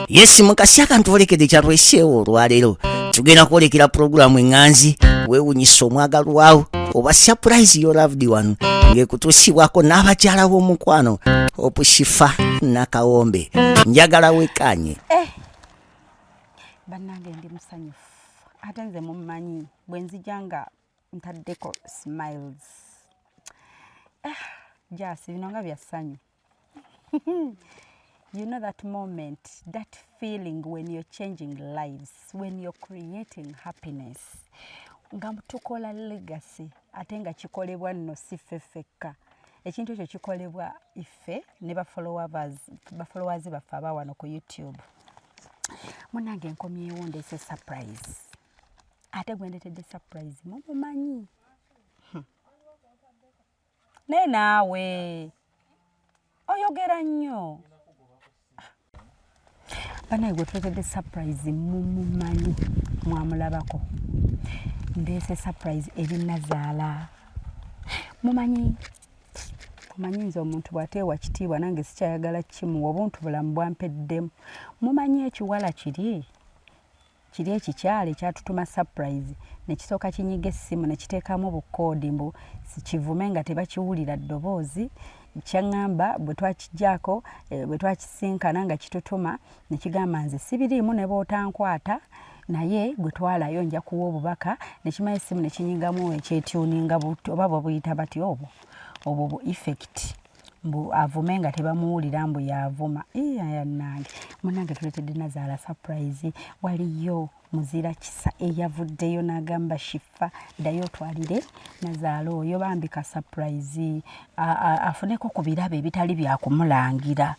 Yes, mukasi akantwolekedde kyatweseewo olwaleero, tugenda kwolekera pulogulaamu eŋŋanzi weewunyisa omwagalwawo oba surprise your loved one, ng'ekutuusibwako n'abakyala b'omukwano Opushifa Nakawombe. Njagala wekanye. Bannange, ndi musanyufu, ate nze mummanyi bwe nzija nga ntaddeko smiles. Ah, jasi bino nga bya ssanyu. You know that moment, that feeling when you're changing lives, when you're creating happiness, nga tukola legacy, ate nga kikolebwa nno si ffe ffekka. Ekintu ekyo kikolebwa iffe ne bafollowers baffe aba wano ku YouTube. Munange, nkomyewo, ndeese surprise, ate gwe ndetedde surprise mumumanyi. Naye naawe oyogera nnyo. Banaye, gwe tuletedde surprise mumumanyi, mwamulabako. Ndeese surprise eri Nazaala. Mumanyi, omanyi nze omuntu bw'ateewa kitiibwa, nange sikyayagala kimuwa. Obuntu bulamu bwampeddemu. Mumanyi ekiwala kiri kiri ekikyala ekyatutuma surprise, nekisooka kinyiga essimu nekiteekamu bukoodi mbu kivume nga tebakiwulira ddoboozi. Kyaŋŋamba bwe twakijjaako, bwe twakisinkana nga kitutuma, nekigamba, "Nze sibiriimu ne bw'otankwata, naye gwe twalayo, nja kuwa obubaka." Nekimala essimu nekinyigamu ekyetuninga, oba bwe buyita batya obwo bu effect, mbu avume nga tebamuwulira mbu yavuma. Yannange, munange, tuleetedde Nazaala surprise. Waliyo muzira kisa eyavuddeyo n'agamba, "Shifa, ddayo otwalire Nazaala oyo bambi ka surprise, afuneko ku birabo ebitali byakumulangira,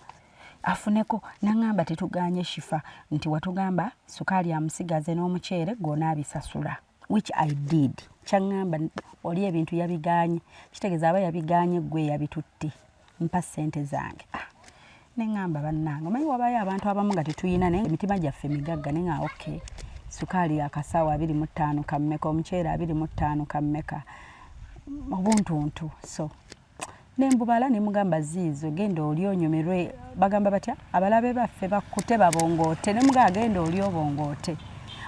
afuneko." Naŋŋamba, "Tetuganye Shifa, nti watugamba sukaali amusigaze n'omuceere gw'onaabisasula," which I did. Kyaŋŋamba oli ebintu yabiganye, kitegeeza aba yabiganye gwe yabitutte, mpa ssente zange. Ah, neŋŋamba, bannange, omanyi wabayo abantu abamu nga tetuyina, naye emitima gyaffe migagga. Neŋa okay, sukaali akasawo 25 kammeka, omuceere 25 kammeka, obuntuntu. So nembubala nemugamba, "Ziizo, genda oli onyumirwe." Bagamba batya? Abalabe baffe bakkute babongoote. Nemugamba, "Genda oli obongoote."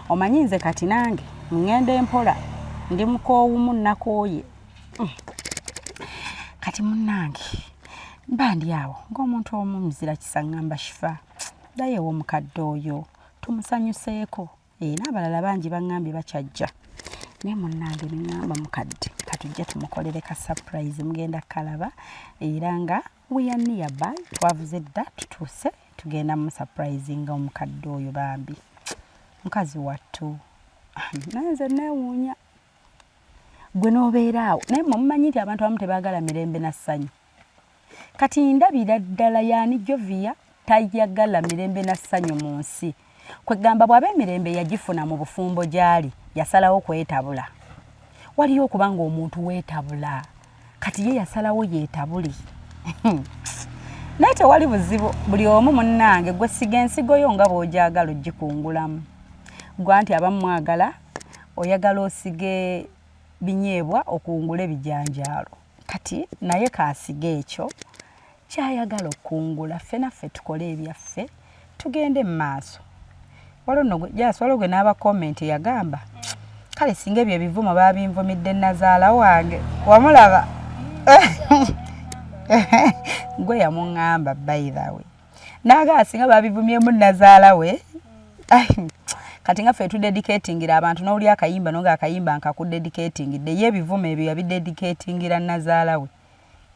Omanyi nze kati nange ŋŋenda empola, ndi mukoowumu, nakooye. Kati munnange, mba ndi awo ng'omuntu omu muzira kisa ŋŋamba, "Shifa, ddayo ew'omukadde oyo tumusanyuseeko." N'abalala bangi baŋŋambye bakyajja, naye munnange neŋŋamba, mukadde katujje tumukolere ka surprise. Mugenda kalaba, era nga we are nearby, twavuze dda, tutuuse, tugenda mu surprisinga omukadde oyo bambi mukazi wattu. Naye nze neewuunya gwe n'obeera awo, naye mmwe mumanyi nti abantu abamu tebaagala mirembe na ssanyu. Kati ndabira ddala yaani Jovia tayagala mirembe na ssanyu mu nsi. Kwegamba bw'aba emirembe yagifuna mu bufumbo gy'ali, yasalawo kwetabula. Waliyo okuba nga omuntu weetabula, kati ye yasalawo yeetabule, naye tewali buzibu. Buli omu, munnange, gwe siga ensigo yo nga bw'ogyagala ogikungulamu. Gwa nti abamu mwagala, oyagala osige binyeebwa okungule bijanjaalo. Kati naye kaasiga ekyo kyayagala okungula, ffe naffe tukole ebyaffe, tugende mu maaso. Waliwo nno jasi, waliwo gwe n'aba comment yagamba, "Kale singa ebyo ebivumo babinvumidde nazaala wange." Wamulaba gwe yamuŋŋamba, by the way, n'agamba singa babivumyemu nazaala we. Kati nga ffe tudedicatingira abantu, n'oli akayimba nonga akayimba nkakudedicatingidde, ye ebivumo ebyo yabidedicatingira nazaala we,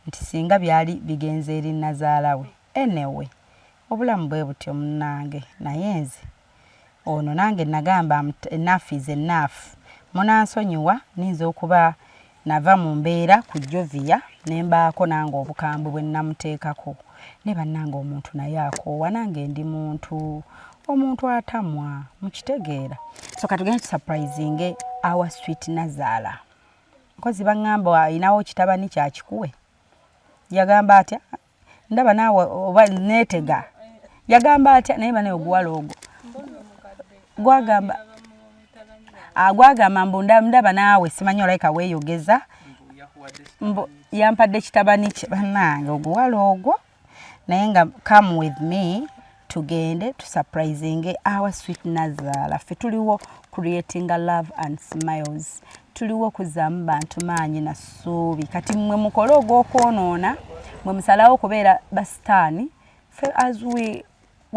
nti singa byali bigenze eri nazaala we. Anyway, obulamu bwe butyo, munnange. Naye nze ono nange nagamba, enough is enough. Munansonyiwa, ninza okuba nava mu mbeera ku Jovia ne mbaako nange obukambwe bwe namuteekako. Ne bannange, omuntu naye akoowa, nange ndi muntu, omuntu atamwa, mukitegeera. So katugende tusurprisinge our sweet nazaala. Nkozi baŋŋamba ayinawo kitabani kyakikuwe. Yagamba atya? Ndaba naawe oba neetega. Yagamba atya? Naye banaye, oguwala ogwo gwagamba, gwagamba mbu ndaba naawe simanyi, olayika weeyogeza mbu yampadde kitabani kye. Bannange, oguwala ogwo, naye nga come with me. Tugende tusurprisinge our sweet Nazaala. Ffe tuliwo creating a love and smiles, tuliwo kuzaamu bantu maanyi na ssuubi. Kati mmwe mukole ogw'okwonoona, mwe musalawo okubeera basitaani. Ffe as we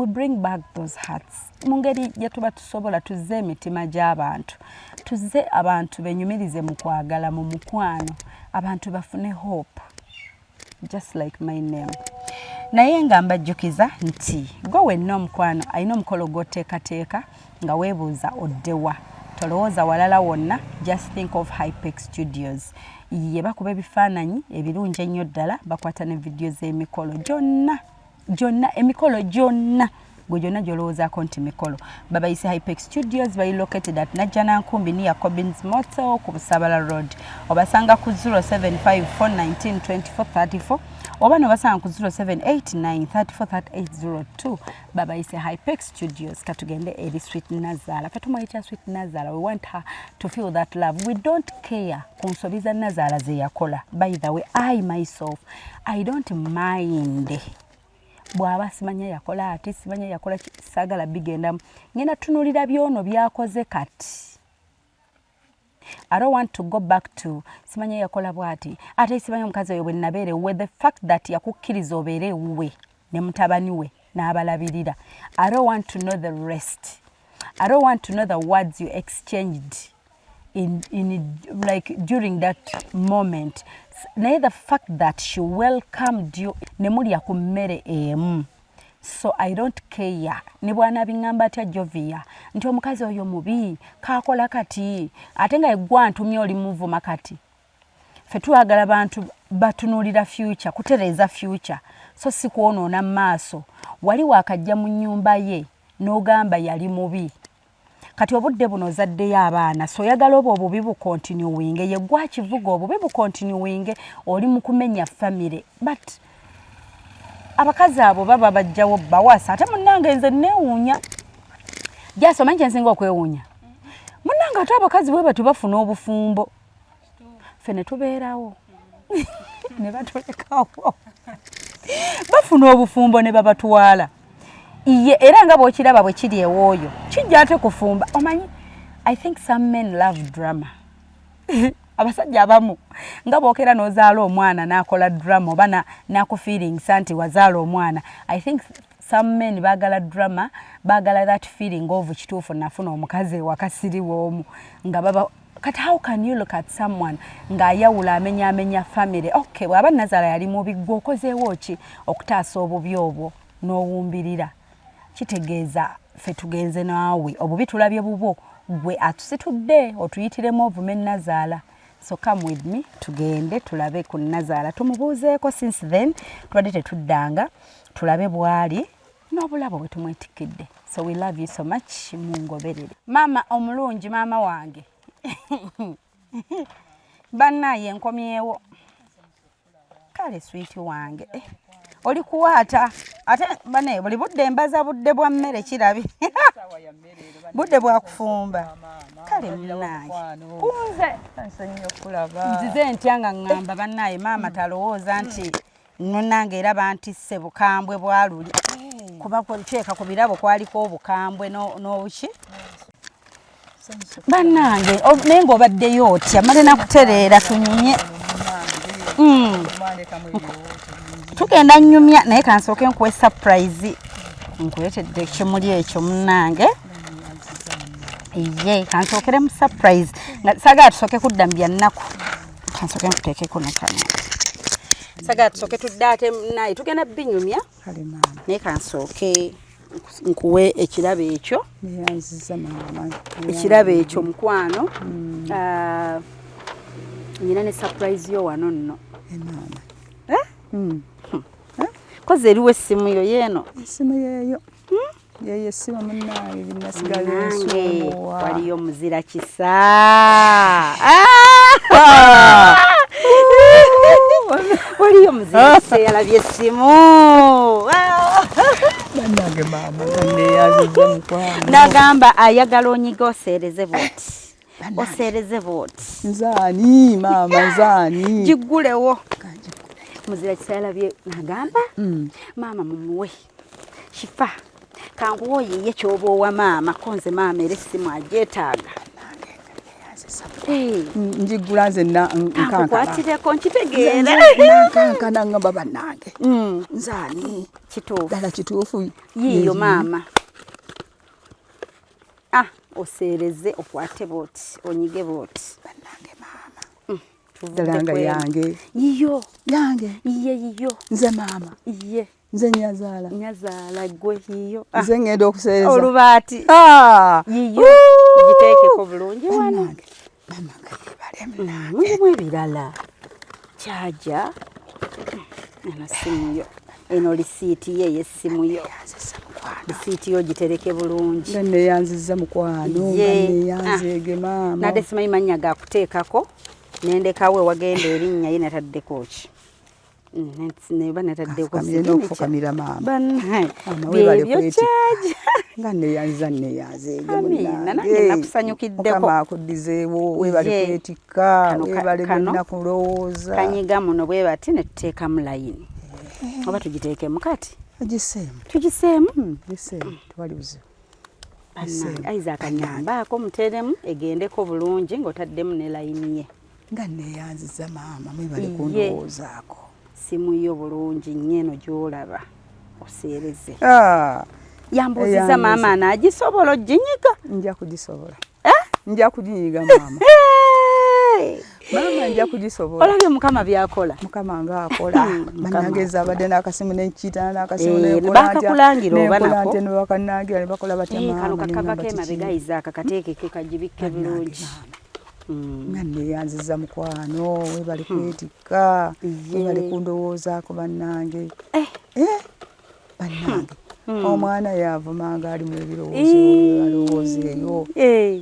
bring back those hearts mu ngeri gye tuba tusobola, tuzze emitima gy'abantu, tuzze abantu benyumirize mu kwagala, mu mukwano, abantu bafune hope, just like my name. Naye nga mbajjukiza nti gwe wenna omukwano alina omukolo gw'oteekateeka nga weebuuza oddewa, tolowooza walala wonna, just think of Hypex Studios. Ye bakuba ebifaananyi ebirungi ennyo ddala, bakwata ne vidiyo z'emikolo gyonna gyonna, emikolo gyonna gwe gyonna gyolowoozaako nti mikolo, babayise Hypex Studios. Bali located at Najjanankumbi near Cobins Motel ku Busabala Road. Obasanga ku 0754192434 oba nobasanga ku 0789343802. Babayise Hypex Studios. Katugende eri sweet Nazaala. Fe tumuyita sweet Nazaala. We want her to feel that love. We don't care ku nsobi za Nazaala ze yakola. By the way, I myself, I don't mind bw'aba simanya yakola ati, simanya yakola, saagala bigendamu. Ngenda tunuulira byono byakoze kati. I don't want to go back to simanya yakola bwati, ate simanya omukazi oyo bwe nabeere ewuwe. The fact that yakukkiriza obeere ewuwe ne mutabani we n'abalabirira, I don't want to know the rest. I don't want to know the words you exchanged in like during that moment. Naye the fact that she welcomed you ne mulya ku mmere emu, so I don't care ne bw'anaabiŋŋamba atya Jovia nti omukazi oyo mubi, kaakola kati, ate nga eggwa ntumye oli muvuma. Kati ffe twagala bantu batunuulira future, kutereeza future, so si kwonoona mu maaso. Wali waakajja mu nnyumba ye n'ogamba yali mubi, kati obudde buno ozaddeyo abaana, so oyagala oba obubi bucontinuinge? Ye gwakivuga obubi bucontinuinge, oli mu kumenya famire. But abakazi abo baba bajjawo bawasa. Ate munnange nze neewuunya, jasi omanyi kyensinga okwewuunya munnange, ate abakazi bwe batyo bafuna obufumbo, ffe ne tubeerawo ne batulekawo. Bafuna obufumbo ne babatwala. Ye era nga bw'okiraba bwe kiri ewooyo, kijja ate kufumba. Omanyi, I think some men love drama. Abasajja abamu nga bwokera n'ozaala omwana n'akola drama oba n'akufeelingisa nti wazaala omwana. I think some men baagala drama, baagala that feeling of kituufu nafuna omukazi ewaka siriwo omu nga baba. Kati how can you look at someone ng'ayawula, amenya amenya family? Okay, bw'aba nazaala yali mubi, gwe okozeewo ki okutaasa obubi obwo n'owumbirira? Kitegeeza ffe tugenze naawe, obubi tulabye bubwo, gwe atusitudde otuyitiremu ovume nazaala. So come with me, tugende tulabe ku nazaala, tumubuuzeeko. Since then tubadde tetuddanga, tulabe bwali n'obulabo bwe tumwetikidde. So we love you so much. Mungoberere. Maama omulungi, maama wange, bannaaye nkomyewo. Kale sweet wange, eh, oli kuwaata ate bane buli budde mbaza budde bwa mmere, kirabi budde bwa kufumba. Kale munnaaye, kunze nzize ntya nga ŋŋamba bannaaye maama talowooza nti nonange era bantisse bukambwe bwa luli, kuba teeka ku birabo kwaliko obukambwe n'obuki. Bannange, naye ng'obaddeyo otya? Male nakutereera tunyumye. Tugenda nyumya, naye kansooke nkuwe surprise. Nkuleetedde ekimuli ekyo munnange. Ye kansookere mu surprise, nga saagala tusooke kudda mu byannaku. Kansooke nkuteekeko ne kano, saagala tusooke tudde ate naye tugenda binyumya. Kale maama. Naye kansooke nkuwe ekirabo ekyo. Neyanziza maama. Ekirabo ekyo mukwano. Ah, nyina ne surprise yo wano nno. Eh, maama. Eh? Mm. Kozi eriwo essimu yo yeeno? Essimu yeeyo, yeeyo essimu munnange gyenasigala. Nange ensumbuwa. Waliyo muzira kisa. Ah! Waliyo muzira kisa yalabye essimu. Bannange maama, neyanziza mukwano. Nagamba ayagala onyiga oseereze bwoti, oseereze bwoti. Nzaani maama, nzaani? Giggulewo. Muzira kisa yalabye nagamba maama mumuwe Shifa. Kankuwa oyiye kyoba owa maama, ko nze maama era essimu agyetaaga. Njigula nze nkankakwatireko nkitegeera nkankana ngamba bannange mm. nze ani kituufu ddala kituufu yiiyo maama ah oseereze okwate bwoti onyige bwoti bannange maama mm, ddala nga yange yiyo yange yiye yiyo nze maama iye nze nyazaala nyazaala gwe yiyo ah. nze ngenda okuseereza olubaati ah. yiyo giteekeko bulungi wano maama nga yebale mm, mulimu ebirala kyaja eno simu yo eno lisiiti ye ey'essimu yo lisiiti yo gitereke bulungi nga neyanziza mukwano nga neyanzeege ah. maama nadde simanyi mannya gakuteekako nendekawo ewagenda erinnya ye nataddeko ki neba nataddeko n'okufukamira maama webale kyaja nga neyanziza neyanzeege amiina nange nakusanyukiddeko mukama akuddizeewo webale kwetikka webale byonna kulowooza kanyiga muno bwe bati ne tuteekamu layini eh. oba tugiteekemu kati tugiseemu tugiseemu hmm, giseemu tewali buzibu Isaac nyambaako muteeremu egendeko bulungi ng'otaddemu ne layini ye nga neyanziza maama mwebale kundowoozaako simu yo bulungi nnyo eno gy'olaba oseereze ah, yambuuziza maama anaagisobola oginyiga nja kugisobola eh? nja kuginyiga maama maama nja kugisobola olabye mukama byakola mukama nga akola hmm, banange zabadde n'akasimu nenkiyitana n'akasimu eh, bakakulangira oba nako nebakanangira ne bakola batya eh, maama kano kakava k'emabega Isaac kateekeke kagibikke bulungi hmm. nga neyanziza mukwano webale hmm. kwetikka webale kundowoozaako bannange eh. Eh, bannange hmm. omwana yavumanga ali mu ebirowoozo alowooza eyo eh.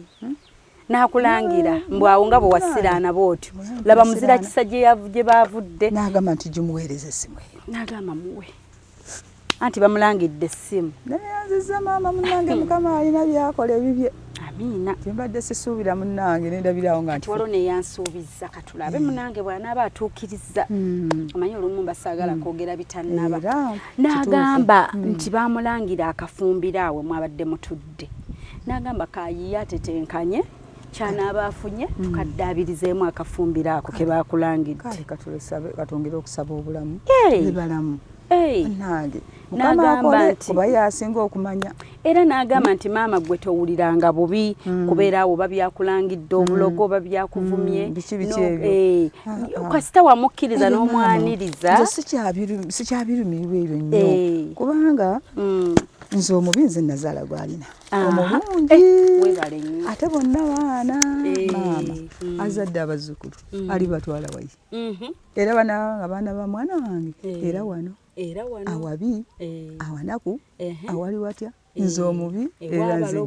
nakulangira mbu awo nga bwe wasiraana bwotyo laba muzira kisa gye baavudde n'agamba nti gimuweereza essimu eyo n'agamba muwe anti bamulangidde essimu neyanziza maama munange mukama alina byakola ebibye amiina kyembadde sisuubira munange nendabirawo nga nti waliwo neyansuubizza katulabe hmm. munange bw'anaaba atuukirizza hmm. omanyi olumu mbasaagala hmm. kwogera bitannaba n'agamba nti bamulangira akafumbiro awe mwabadde mutudde n'agamba kayiye atetenkanye kyanaaba afunye tukaddaabirizeemu akafumbiro ako ke bakulangidde katwongere okusaba obulamu balamu nange mukama akole kuba yasinga okumanya era n'agamba nti maama gwe towuliranga bubi mm. kubeera awo babyakulangidde mm. obulogo babyakuvumye mm. eh, ah, ah. kasita wamukkiriza n'omwaniriza nze sikyabirumirirwa ebyo nnyo eh. kubanga nze omubi nze nazaala gwalina omulungi eh, ate bonna baana maama azadde abazzukulu alibatwala wayi mhm. era bana abaana ba mwana wange eh. era wano awabi eh. awanaku awali watya nze omubi era nze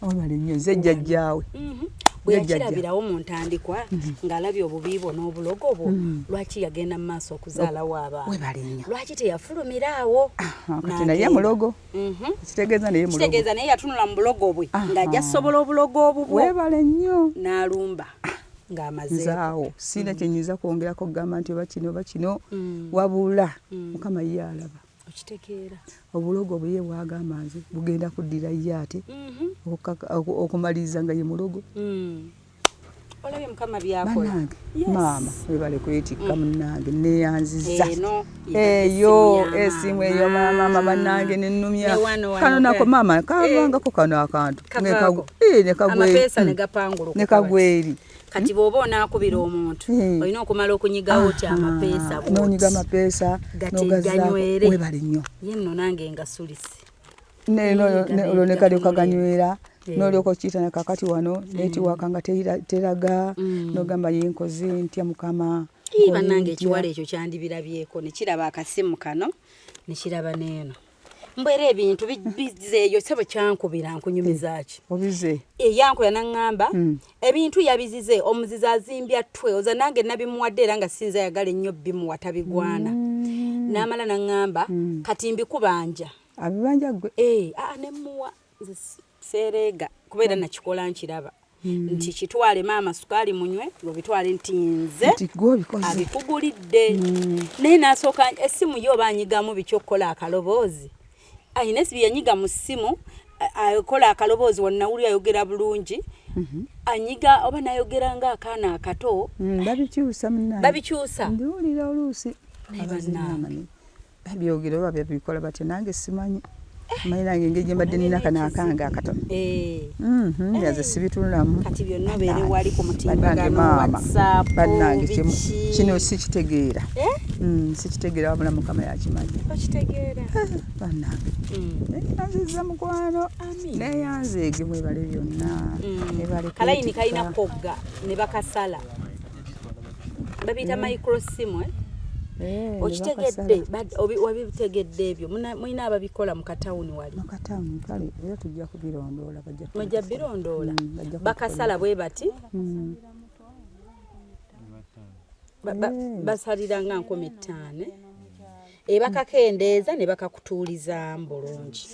webale nnyo nze jjajjaawe mhm. bwe yakirabirawo mu ntandikwa mhm. ng'alabye obubi bwo n'obulogo bwo mhm. lwaki yagenda mu maaso okuzaalawo abaana webale nnyo lwaki teyafulumira awo kati naye mulogo kitegeeza naye mulogo kitegeeza naye yatunula mu bulogo bwe ng'ajja sobola obulogo obubwo webale nnyo n'alumba ng'amaze nze awo sirina mm. kyenyinza kwongerako kugamba nti oba kino oba kino mm. wabula mm. mukama ye alaba okitegeera obulogo bwe ye bwagamba nze bugenda kuddira ye ate mm-hmm. okumaliriza nga ye mulogo olabye mukama byakola banange maama webale kwetikka munange neyanziza eyo esimu eyo maama banange nenumya kano nako maama kavangako kano akantu nekagweri kati bwoba onakubira omuntu hmm. olina okumala okunyigawo oti amapeesa nonyiga amapeesa nogaganywere webale nnyo ye nno nange nga sulisi olwo nekalyoka ganywera eh. nolyoka okiyita nakakati wano hmm. netiwaka nga teraga hmm. nogamba yenkoze ntya mukama banange ekiwala ekyo kyandibirabyeko nekiraba akasimu kano nekiraba neeno mbwera ebintu bizeeyo sebo kyankubira nkunyumizaki obize eyankubira naŋŋamba hmm. ebintu yabizize omuzizi azimbya ttwe oza nange nabimuwadde era nga sinza yagala ennyo bimuwa tabigwana hmm. n'amala naŋŋamba hmm. kati mbikubanja abibanja gwe eh, aa nemuwa nze seereega kubeera nakikola nkiraba Hmm. nti kitwale maama sukaali munywe obitwale nti nze abikugulidde hmm. naye nasooka essimu ye oba anyigamu biki okukola akaloboozi Alina bye yanyiga mu ssimu, akola akaloboozi, wannawuli ayogera bulungi, anyiga oba nayogera ng'akaana akato. Babikyusa munnange. Babikyusa. Ndiwulira oluusi. Naye Abazina bannange. amanyi babyogera oba babikola batya, nange simanyi. Manyi nange engeri gye mbadde nina kano akange akatono. Nze sibitunulamu. Kati byonna obeere wali ku Bannange mutimbagano, maama, WhatsApp, bannange biki. Kino sikitegeera. Eh? Sikitegeera wabula Mukama yakimanyi. Okitegeera. Bannange. Neyanziza mukwano. Amiina. Neyanzeege, mwebale byonna. Mwebale Kalayini kwetikka. Kalina kogga ne bakasala, babiyita micro sim, eh? Eh, ne Okitegedde? bakasala. Wabitegedde ebyo? Mulina ababikola mu katawuni wali? Mu katawuni kale era tujja kubirondoola, bajja Mujja kubikola. birondoola. Bajja Bakasala kubikola. bwe bati. Basalira nga 5,000, ebakakendeeza ne bakakutuulizaamu bulungi.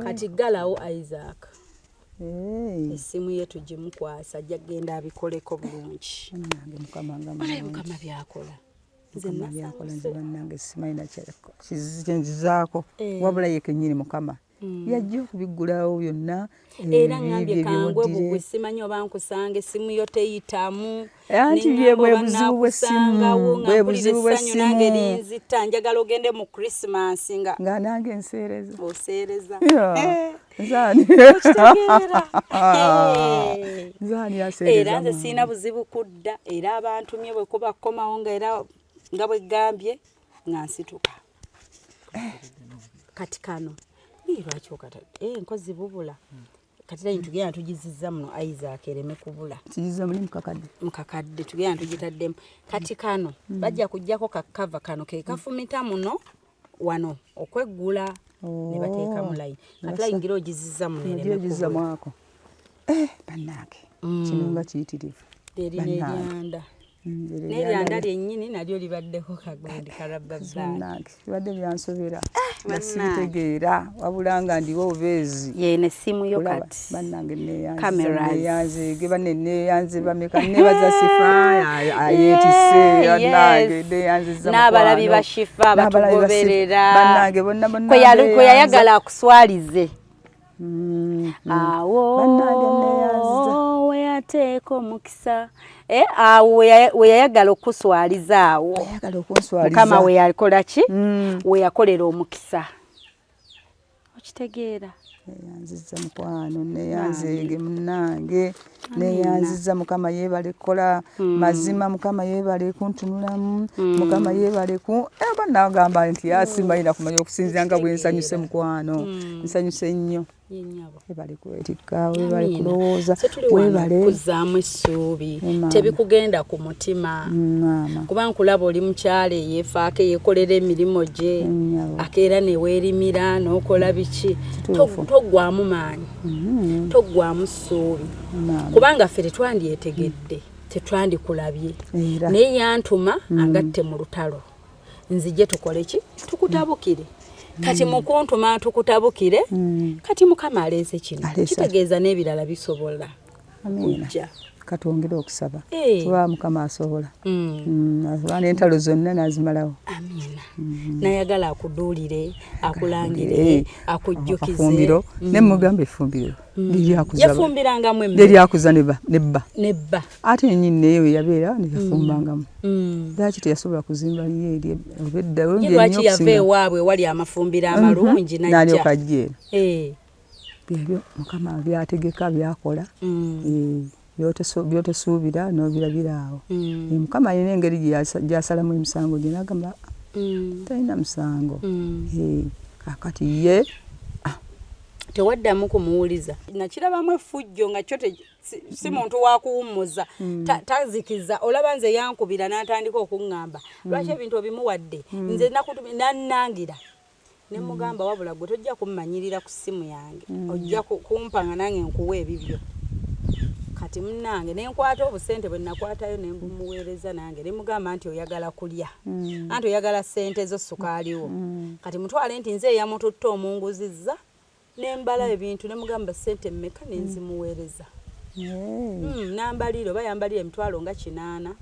Kati ggalawo Isaac. Essimu ye tugimukwasa, ajja kgenda abikoleko bulungi. Bannange, Mukama nga Olabe mulungi. Mukama byakola. Nze Mukama byakola, nze nasanyuse. bannange simanyi kyenzizaako, wabula ye kennyini Mukama yajja okubiggulawo byonna. Era ŋŋambye Ebyo kangwe byemuddire. Bugwe, simanyi oba nkusanga, essimu yo teyitamu. Anti Ne bye ŋŋamba bwe oba buzibu bw'essimu, naakusangawo, nga bwe mpulira buzibu essanyu nange bw'essimu. linzita, njagala ogende mu Christmas nga Nga nange nseereza. Oseereza. Yeah. Nze ani? Okitegeera? Nze ani aseereza? Era nze Maama? siina buzibu kudda, era abantumye bwe kuba kukomawo nga era nga bwe gambye nga nsituka. Kati kano ii lwaki okata? Enkozi bubula. Kati layini tugenda tugizizza muno, Isaac, ereme kubula. Kiyiza muli mukakadde. Mukakadde tugenda tugitaddemu. Kati kano bajja kuggyako kakava kano ke kafumita muno wano okweggula ne bateekamu layini. Kati layini ngira ogizizza muno Ogira ereme ogizza kubula. mwako. Bannange, kino nga kiyitirivu. Erina Bannange. eryanda. Eryo N'eryanda eryanda lyennyini nalyo libaddeko kagundi karabba bag. Bannange, bibadde byansobera nga Bannange. sibitegeera, wabula nga ndiwo obubeezi. Yeno essimu yo. Kulaba, Kati bannange neeyanziza, Cameras. neeyanzeege banne, neeyanze bameka, neebaza Sifa ayeetisse. Bannange, neeyanziza N'abalabi mukwano. ba Shifa N'abalabi ba Shifa. batugoberera. Bannange bonna bonna Kwe mbeeyanza. yayagala akuswalize. Awo Bannange neeyanziza. weyateeka omukisa. Awo we yayagala okuswaliza awo. Ayagala okunswaliza. Mukama we yakola ki? We yakolera omukisa. Okitegeera? Neeyanziza mukwano, neeyanzeege munnange, neeyanziza. Mukama yeebale kukola mazima, Mukama yeebale kuntunulamu, Mukama yeebale ku eba nagamba nti yasimanyi nakumanya okusinziira nga bwe nsanyuse mukwano, nsanyuse nnyo. Ye nnyabo. Webale kwetikka, webale Amiina. kulowooza. So tuli wano Webale. kuzzaamu essuubi. Maama. Tebikugenda ku mutima. Maama. Kuba nkulaba oli mukyala eyeefaako, eyeekolera emirimu gye, Nnyabo. akeera neweerimira n'okola biki. Kituufu. Toggwamu maanyi, toggwamu ssuubi, Maama. kubanga ffe tetwandyetegedde, tetwandikulabye. Era. Naye yantuma angatte mu lutalo nzije tukole ki, tukutabukire. Kati mukuntuma tukutabukire, kati Mukama aleese kino. Aleese. Kitegeeza n'ebirala bisobola Amiina. kujja. Katwongere okusaba. Kuba Mukama asobola. Asobola n'entalo zonna n'azimalawo. Amiina. Nayagala akuduulire, akulangire, akujjukize. Akafumbiro ne mugamba effumbiro liryakuza. Yafumbirangamu emmere. Liryakuza nebba. Nebba. Ate yenyini naye yabeera neyafumbangamo. Lwaki teyasobola kuzimba liyo eri oba edda? Ye lwaki yava ewaabwe wali amafumbiro amalungi n'alyoka najja? Ajja eno. Byebyo Mukama byategeka, byakola. Byotesuubira n'obirabira awo. Mukama alina engeri gyasalamu emisango gye, nagamba talina musango. Kakati ye Tewaddamu kumuwuliza. Nakirabamu effujjo nga kyo si muntu wakuwummuza. Tazikiza. Olaba nze yankubira n'atandika okuŋŋamba lwaki ebintu obimuwadde, nze nannangira ne mugamba, wabula gwe tojja kummanyirira ku ssimu yange, ojja kumpa nga nange nkuwa ebibyo. Kati munnange nenkwata obusente bwe nakwatayo ne mbumuweereza, nange ne mugamba nti oyagala kulya, anti oyagala ssente zo, sukaaliwo. Kati mutwale nti nze eyamututte omunguzizza, nembala ebintu ne mugamba ssente mmeka, nenzimuweereza. Nambalira oba yambalira emitwalo nga 80.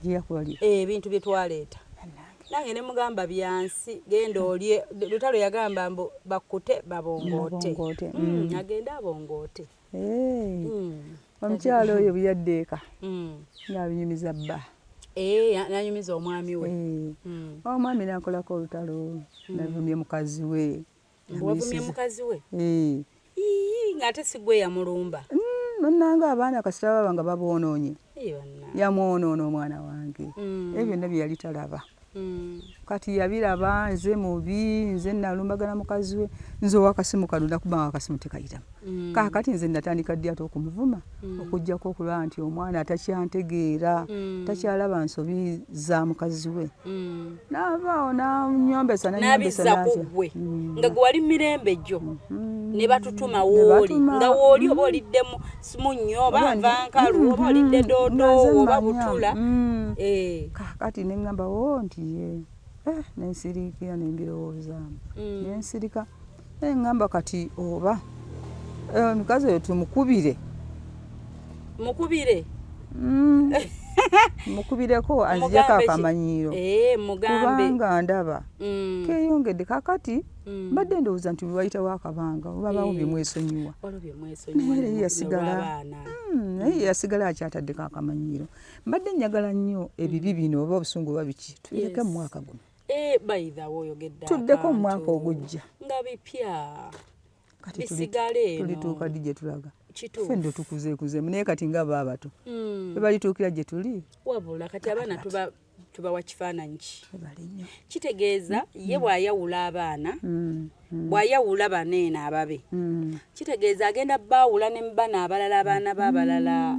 Gyeyakubalira? Ebintu bye twaleeta. Bannange. Nange ne mugamba byansi genda olye. Lutalo yagamba mbu bakkute babongoote. Babongoote, Agende abongoote. Eh, omukyalo oyo bwe yadda eka ng'abinyumiza bba. Eh, nanyumiza omwami we. Eh, omwami n'akolako olutalo, navumye mukazi we. Wavumye mukazi we? Eh. Ii, ng'ate si gwe yamulumba. Munnange abaana kasita baba nga baboonoonye, Eh, banna. yamwonoona omwana wange. Ebyo byonna bye yali talaba. Kati yabiraba, nze mubi, nze nalumbagana mukazi we, nze owakasimu kano nakubanga akasimu tekayitamu. Kaakati nze natandika ddi ate okumuvuma, okuggyako okulaba nti omwana takyantegeera, takyalaba nsobi za mukazi we. Naavaawo nanyombesa, nanyombesa. N'abizza ku n'atya. ggwe nga gwe wali mirembe gyo ne batutuma Ne wooli batuma. nga wooli oba olidde munnyo oba Oba nvankalu oba olidde doodo Nga nze oba mmanya. butula. Eh. Kaakati ne ŋŋamba o nti ye eh, nensiriikira nembirowoozaamu, nensirika, naye ŋŋamba kati oba omukazi oyo tumukubire. Mukubire. Mukubireko anzijako Mugambe ki? akamanyiiro. Eh, mugambe. Kubanga ndaba keeyongedde kakati. Mbadde ndowooza nti bwe wayitawo akabanga babaawo byemwesonyiwa. Waliwo bye mwesonyiwa. Naye era yasigala n'olw'abaana. Naye yasigala akyataddeko akamanyiiro. Mbadde njagala nnyo ebibi bino oba obusungu oba biki tubireke mu mwaka guno. Eh, by the way, oyogedde Tuddeko mu mwaka akantu. ogujja. Nga bipya. Kati Bisigale eno. tulituuka ddi gye tulaga? Kituufu. Ffe nno tukuzeekuzeemu, naye kati nga ba abato bwe balituukira gye tuli. Wabula kati abaana tubawa kifaananyi ki? Webale nnyo. Kitegeeza ye bw'ayawula abaana, bw'ayawula bano eno ababe, kitegeeza agenda baawula ne bano abalala, abaana b'abalala.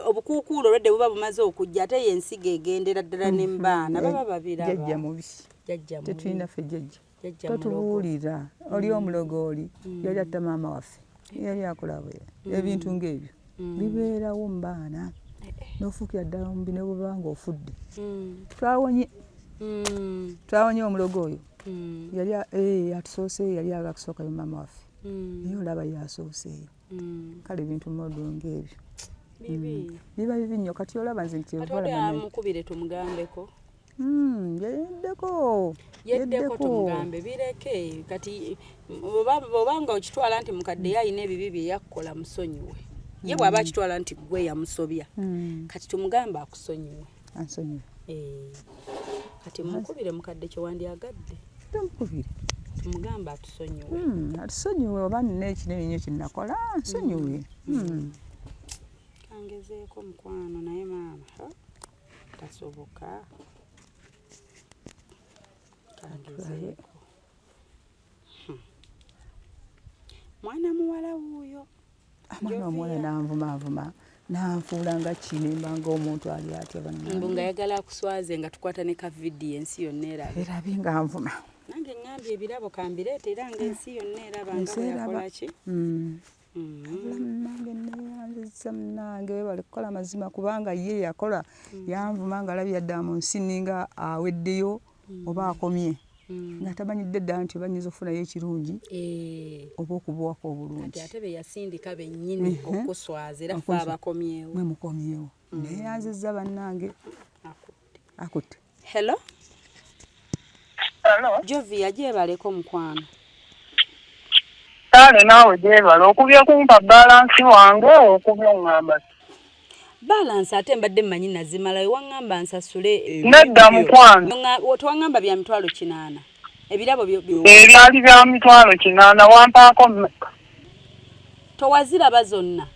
Obukuukuulu olwedde buba bumaze okujja, ate ye ensigo egendera ddala ne mu baana baba babiraba. Jjajja mubi. Jjajja mubi. Tetulina ffe jjajja. Jjajja mulogo. Totubuulira oli omulogo, oli yali atta maama waffe, yali akola bwe ebintu ng'ebyo bibeerawo mu baana, n'ofuukira ddala omubi ne bw'oba nga ofudde. Twawonye, twawonye omulogo oyo. Yali atusooseeyo, yali akusookayo maama waffe, naye olaba yasooseeyo. Kale ebintu modo ng'ebyo Bibi. Biba bibi nnyo. Kati olaba nze nti Kati olaba ode nange. amukubire tumugambeko. Yeddeko. Yeddeko tumugambe bireke. Kati oba nga okitwala nti mukadde ye alina ebibi bye yakkola, musonyiwe. Ye bw'aba akitwala nti gwe yamusobya, kati tumugambe akusonyiwe. Ansonyiwe. Eh, kati mukubire mukadde kyewandyagadde. Tumukubire. Tumugambe atusonyiwe. Atusonyiwe oba nina ekinene nnyo kyenakola, nsonyiwe. Kangezeeko mukwano, naye maama ha, tasoboka. Kangezeeko. Mwana muwala wuuyo. Omwana omuwala nanvumaavuma, nanfuula nga kinemba ngaomuntu ali atya bannange. Mbu nga yagala akuswaze nga tukwata ne ka vidiyo ensi yonna erabe. Erabe nga nvuma. Nange ŋŋambye ebirabo kambireete era nga ensi yonna eraba nga Ensi bwe eraba. yakola ki. Abula munnange, neyanziza munnange, webale kukola mazima, kubanga ye yakola yanvuma nga alabye yadda mu nsi ninga aweddeyo oba akomye, nga tamanyidde ddala nti oba nnyinza okufunayo ekirungi Eh, oba okubuwako obulungi. Kati ate be yasindika bennyini okuswaza era ffe abakomyewo. Mwe mukomyewo, neyanziza bannange. Akutte. Akutte. Hello. Hello. Jovia, gyebaleko mukwano. Kale naawe gyebala okubye kumpa balance wange, okubye oŋŋamba ki? Balance ate mbadde mmanyi nazimalayo, waŋŋamba nsasule. Nedda mukwano. Tewaŋŋamba bya 800,000 ebirabo Ebyali bya 800,000, wampaako mmeka? Towaziraba zonna?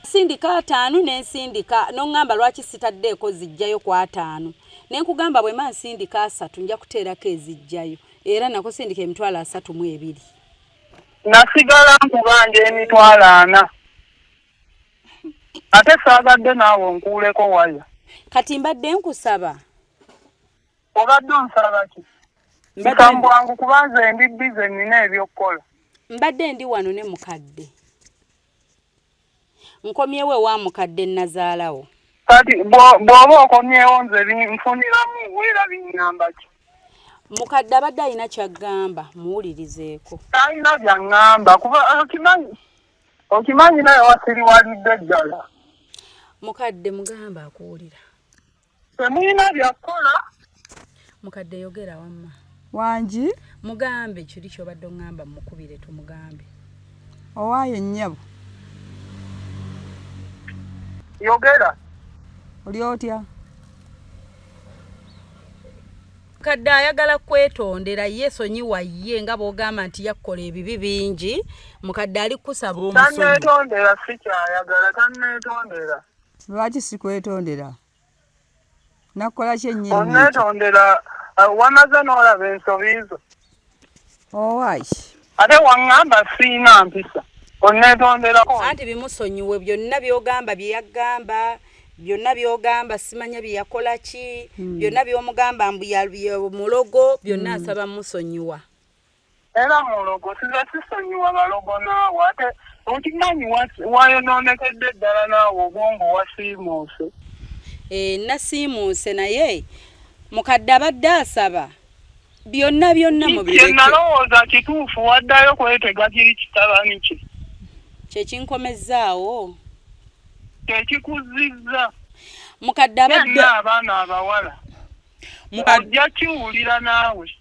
Sindika 50 n'ensindika n'oŋŋamba lwaki sitaddeeko zijjayo ku 50, ne nkugamba bwe mba nsindika 30 nja kuteerako ezijjayo, era nakusindika 32,000. Nasigala nkubanja 40,000, ate saagadde naawe onkuuleko waya. Kati mbadde nkusaba. Obadde onsaba ki? Nkambwangu kuba nze ndi busy, nnina ebyokukola. Mbadde ndi wano ne mukadde, nkomyewo ewa mukadde nazaalawo. Kati bw'oba okomyewo nze nfuniramu era binnyamba ki? Mukadde abadde alina kyaggamba, muwulirizeeko. Talina byaŋŋamba kuba okimanyi naye wasiriwalidde ddala. Mukadde mugamba akuwulira. Temulina byakukola. Mukadde yogera wamma. Wangi? Mugambe kiri ky'obadde oŋŋamba mukubire tumugambe. Owaaye nnyabo. Yogera. Oli otya? Mukadde ayagala kwetondera ye sonyiwa ye nga bw'ogamba nti yakkola ebibi bingi. Mukadde ali kukusaba omusonyiwe. Tanneetondera sikyayagala tanneetondera. Lwaki sikwetondera? Nakukola ki ennyini? Onneetondera eh, wamaze n'olaba ensobi zo. Owaayi. Ate waŋŋamba siina mpisa. Onneetonderako. Anti bimusonyiwe byonna by'ogamba bye yagamba byonna by'ogamba simanya bye yakola ki hmm. byonna by'omugamba mbu mulogo byonna hmm. asaba musonyiwa. Era mulogo size sisonyiwa balogo naawe ate okimanyi wayonoonekedde ddala naawe obwongo wasiimuuse. Eh, nasiimuuse naye mukadde abadde asaba byonna byonna mubireke. Kye nalowooza kituufu waddayo kwetega kiri kitabani kye. Kye kinkomezzaawo. Kye kikuzzizza. Mukadde abadde abaana abawala. Ojja kiwulira naawe.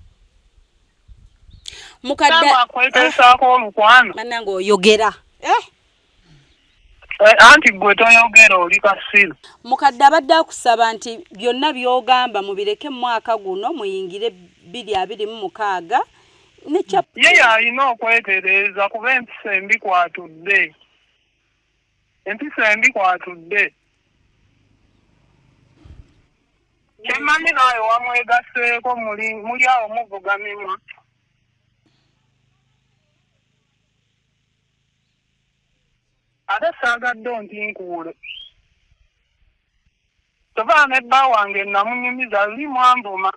Mukadde akweteesaako olukwano. Bannange oyogera. Eh? Eh, anti gwe toyogera oli kasiru. Mukadde abadde akusaba nti byonna by'ogamba mubireke mu mwaka guno muyingire 2026 ne ye yalina okwetereeza kuba empisa embi kwatudde. Empisa embi kwatudde. Kyemmanyi naawe wamwegaseeko muli awo muvuga mimwa. Ate saagadde ontinkuule. Kyova ne bba wange namunyumiza luli mwanvuma.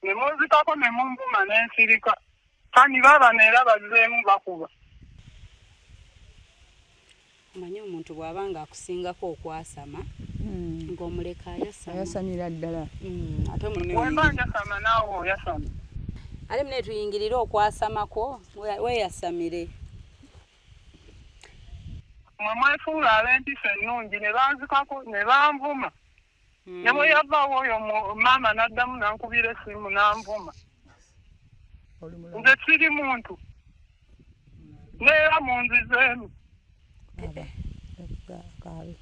Ne munzikako ne munvuma ne nsirika. Kani baabano era bazzeemu bakuba. Omanyi omuntu bw'aba nga akusingako okwasama hmm. ng'omuleka ayasama. Ayasamira ddala. Hmm, ate Wemba njasama naawe oyasama. Ate mune tuyingirire okwasamako weeyasamire. Mwe mwefuula ab'empisa ennungi ne banzikako ne banvuma. Hmm. Ne bwe yavaawo oyo maama n'addamu n'ankubira essimu n'anvuma. Nze siri muntu. Neera munzizeemu.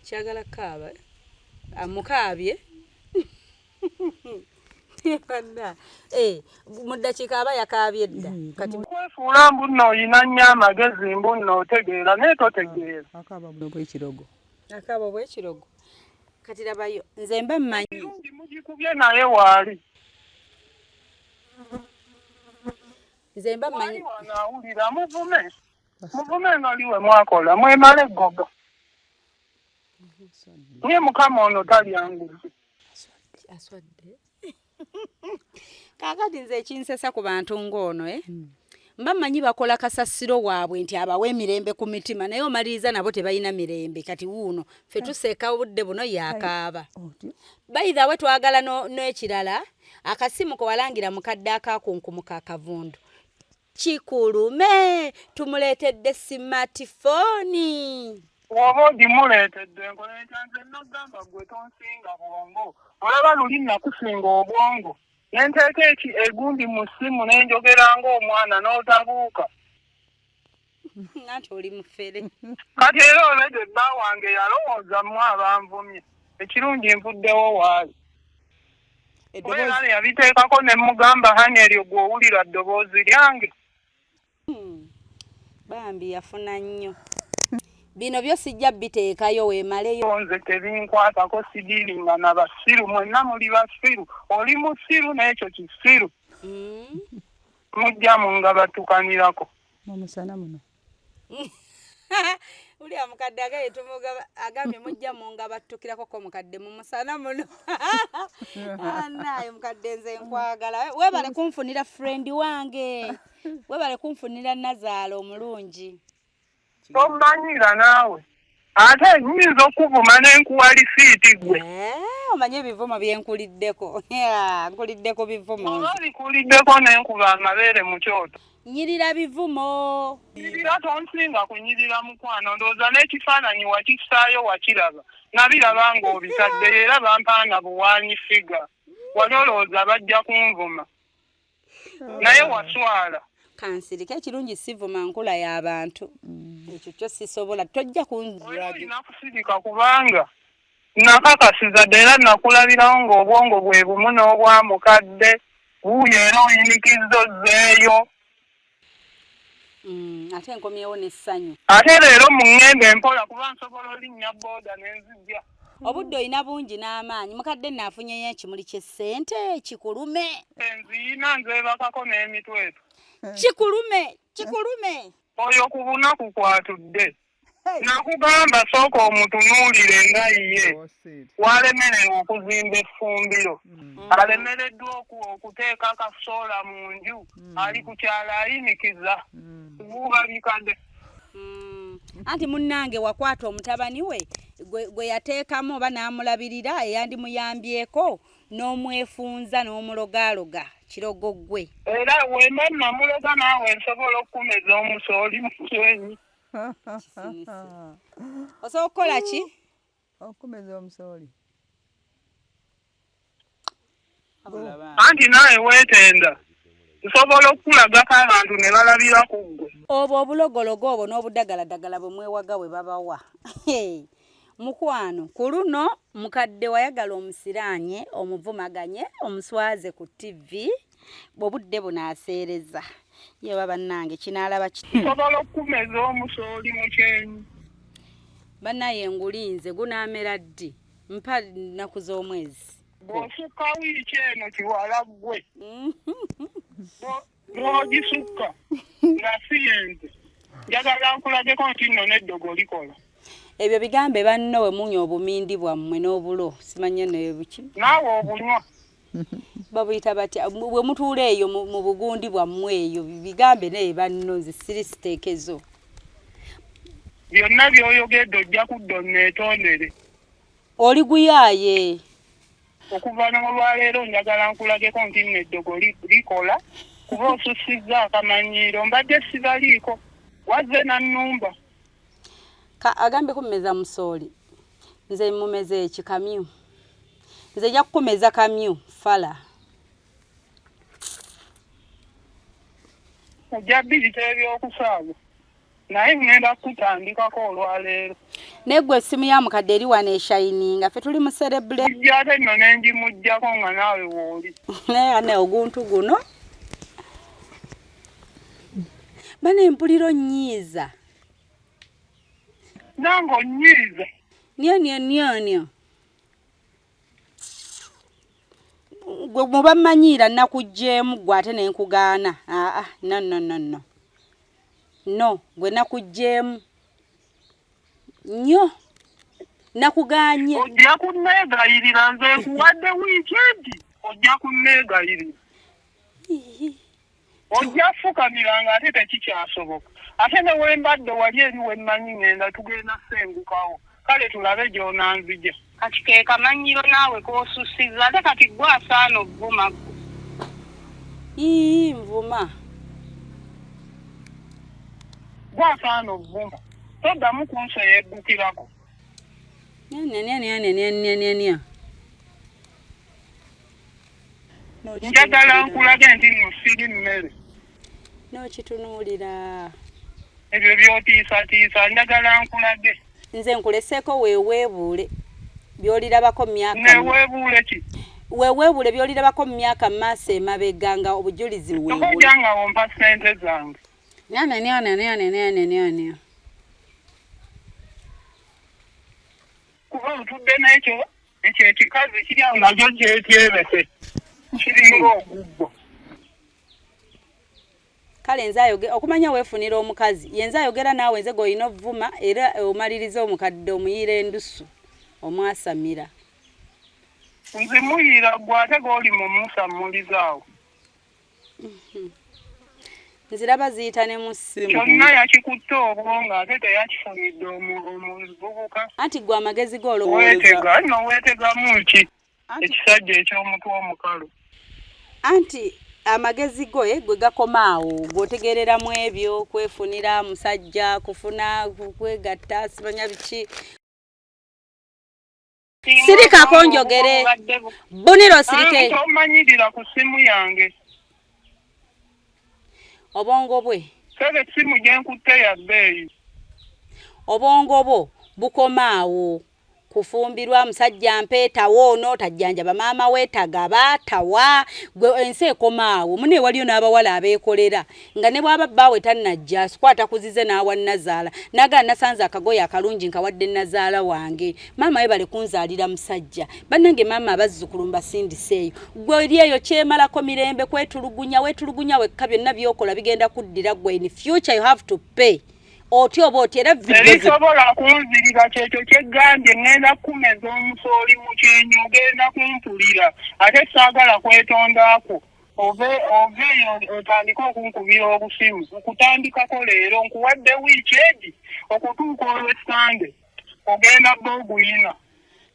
Kyagala kaaba amukaabye eh, mu ddakiika aba yakaabye dda hmm. Kati kwefuula mbu nno oyina nnyo amagezi mbu nno otegeera naye totegeera. Akaaba buno bw'ekirogo. Akaaba obw'ekirogo. Kati labayo nze mba mmanyi. Emirundi mugikubye naye waali. Nze mba mmanyi. Wano awulira muvume. Muvume nga liwe mwakola mwemale eggoga. Naye mukama ono talya nguzi. Aswadde. Kaakati nze ekinsesa ku bantu ng'ono eh? Hmm. Mba mmanyi bakola kasasiro waabwe nti abawa emirembe ku mitima naye omaliriza nabo tebalina mirembe kati wuuno ffe tuseeka obudde buno yakaaba. By the way twagala n'ekirala akasimu ke walangira mukadde akakunkumuka akavundu kikulume tumuleetedde smartphone. Bw'oba ogimuleetedde nkola ntya nze nagamba gwe tonsinga bwongo olaba luli nakusinga obwongo ne nteeka eki egundi mu ssimu ne njogera ng'omwana n'otabuuka. Anti oli mufere. Kati era olwedde bba wange yalowooza mmwe abanvumye ekirungi nvuddewo waali. Era yabiteekako ne mugamba hani eryo gwe owulira ddoboozi lyange. Hmm. Bambi yafuna nnyo. Bino byo sijja biteekayo weemaleyo. Nze tebinkwatako sidiiringa na basiru mwenna muli basiru oli musiru n'ekyo kisiru. Hmm. Mujja mungabatukanirako. Mu musana muno. Uli amukadde agaye tumugaba agambye mujja mungabattukirako ko mukadde mu musana muno. Naye mukadde nze nkwagala. Webale kunfunira friend wange. Webale kunfunira nazaala omulungi. Tomanyira naawe. Ate nnyinza okuvuma ne nkuwa lisiiti gwe. Eh, omanyi ebivumo bye nkuliddeko. Nkuliddeko bivumo. Oba bikuliddeko ne nkuba amabeere mu kyoto. Nyirira bivumo. Nyirira tonsinga kunyirira mukwano, ndowooza n'ekifaananyi wakissaayo wakiraba. Nabiraba ng'obitadde era bampaana buwaanyi figa. Wali olowooza bajja kunvuma. Naye waswala. Kansirike ekirungi sivuma nkula y'abantu. Ekyo kyo sisobola tojja kunzira. Olina kusirika kubanga nakakasiza dda era nakulabirawo ng'obwongo bwe bumu n'obwa mukadde. Wuuyo era oyinikizza ozzeeyo. Ate nkomyewo n'essanyu. Ate leero muŋŋende empola kuba nsobola olinnya booda ne nzijja. Obudde olina bungi n'amaanyi. Mukadde nno afunyeyo ekimuli ky'essente kikulume. Nziyina nzeebakako n'emitwe. Kikulume, kikulume. Oyo ku bunaku kwatudde. Nakugamba sooka omutunuulire nga ye walemererwa okuzimba effumbiro, alemereddwa okuteeka akasoola mu nju, ali ku kyalo ayinikiza kubuuba bikadde. Anti munnange wakwata omutabani we gwe yateekamu oba n'amulabirira eyandimuyambyeko n'omwefunza n'omulogaaloga kirogo ggwe. Era wemba namuloga naawe nsobola okukumeza omusooli mu kyenyi. Osobola okukola ki? Okumeza omusooli. Anti naawe weetenda. Nsobola okukulagako abantu ne balabira ku ggwe. Obwo obulogologo obwo n'obudagaladagala bwe mwewaga bwe babawa. Mukwano, ku luno mukadde wayagala omusiraanye, omuvumaganye, omuswaze ku TV, obudde buno aseereza. Ye oba bannange kinaalaba ki? Nsobola okukumeza omusooli mu kyenyi. Bannaye ngulinze gunaamera ddi? Mpa nnaku z'omwezi. Bw'osukka wiiki eno kiwala ggwe. Bw'ogisukka nga si yenze. Njagala nkulageko nti nno n'eddogo likola. Ebyo bigambe banno we munywa obumindi bwammwe n'obulo simanye nebuki. Naawe obunywa. Babuyita batya? Bwe mutuula eyo mu bugundi bwammwe eyo bigambe naye banno nze siri siteekezo. Byonna by'oyogedde ojja kudda onneetondere. Oli guyaaye. Okuva n'olwaleero njagala nkulageko nti nno eddogo likola kuba osussizza akamanyiiro mbadde sibaliiko wazze nannumba. Ka agambye kumeza musooli nze mumeze eki kamyu nze nja kukumeza kamyu fala. Ojja biyita ebyokusaaga. Naye ŋŋenda kukutandikako olwaleero. Naye ggwe essimu ya mukadde eri wano eshayininga ffe tuli mu serebule. Ejja ate nno ne ngimuggyako nga naawe wooli. Naye ane oguntu guno. Bana empulira onnyiiza. Nange onnyiiza. Nyo nyo nyo nyo. Gwe muba mmanyiira nakuggyeemu ggwe ate ne nkugaana. Aa no no no no. No gwe nakuggyeemu nnyo nakugaanye. Ojja kunneegayirira nze nkuwadde wiiki egi ojja kunneegayirira. Ojja fukamira nga ate tekikyasoboka. Ate ne we mbadde wali eri we mmanyi ŋŋenda tugenda ssengukawo. Kale tulabe gy'onanzigya. Kati ke kamanyiiro naawe k'osussizza ate kati ggwe asaana ovvuma ggwe. Ii nvuma. Ggwe asaana ovvuma. Toddamu kunseyeggukirako. Nya. Njagala nkulage nti nno siri mmere. N'okitunuulira. Ebyo by'otiisatiisa njagala nkulage. Nze nkuleseeko weeweebuule by'olirabako mu myaka. Neweebuule ki? Weeweebuule by'olirabako mu myaka mu maaso emabega nga obujulizi weebuli. Ojja nga ompa ssente zange. Nya nya nya nya nya nya nya nya. Kuba otudde n'ekyo ekyo ekikazi kiri awo nakyo kyetyebese kiringa oguggo. Kale nze ayoge okumanya weefunira omukazi ye nze ayogera naawe nze gw'olina ovvuma era omaliriza omukadde omuyiira endusu omwasamira. Nze muyiira ggwe ate g'oli mumusammuliza awo. Nziraba ziyita ne mu ssimu. Kyonna yakikutte obwongo ate teyakifunidde omuvubuka. Anti ggwe amagezi go olowooza. Weetega nno weetegamu ki ekisajja eky'omutwe omukalu. Anti Amagezi go gwe gakoma awo, gwotegerera mu ebyo kwefunira musajja, kufuna kwegatta, simanya biki. Sirikako njogere. Bunira osirike. Tomanyirira ku ssimu yange. Obwongo bwe. Sebe essimu gye nkutte ya bbeeyi. Obwongo bwo bukoma awo. Kufumbirwa musajja mpeetawo ono tajjanjaba maama we tagaba tawa gwe ensi ekoma awo. Mune waliyo n'abawala abeekolera nga ne bw'aba bbaawe tannajja sikwata kuzize n'awa nnazaala n'agala nasanze akagoye akalungi nkawadde nnazaala wange maama we bale kunzaalira musajja bannange maama abazzukulu mbasindiseeyo gwe eri eyo kyemalako mirembe kwetulugunya weetulugunya wekka byonna by'okola bigenda kuddira gwe in future you have to pay. Otya oba otya era Terisobola kunzirira kyekyo kyeggambye ŋŋenda kukumeza omusooli mu kyenyi ogenda kumpulira ate saagala kwetondaako ove eyo otandike okunkubira obusimu nkutandikako leero nkuwadde wiiki egi okutuuka olw'essande ogenda bba oguyina.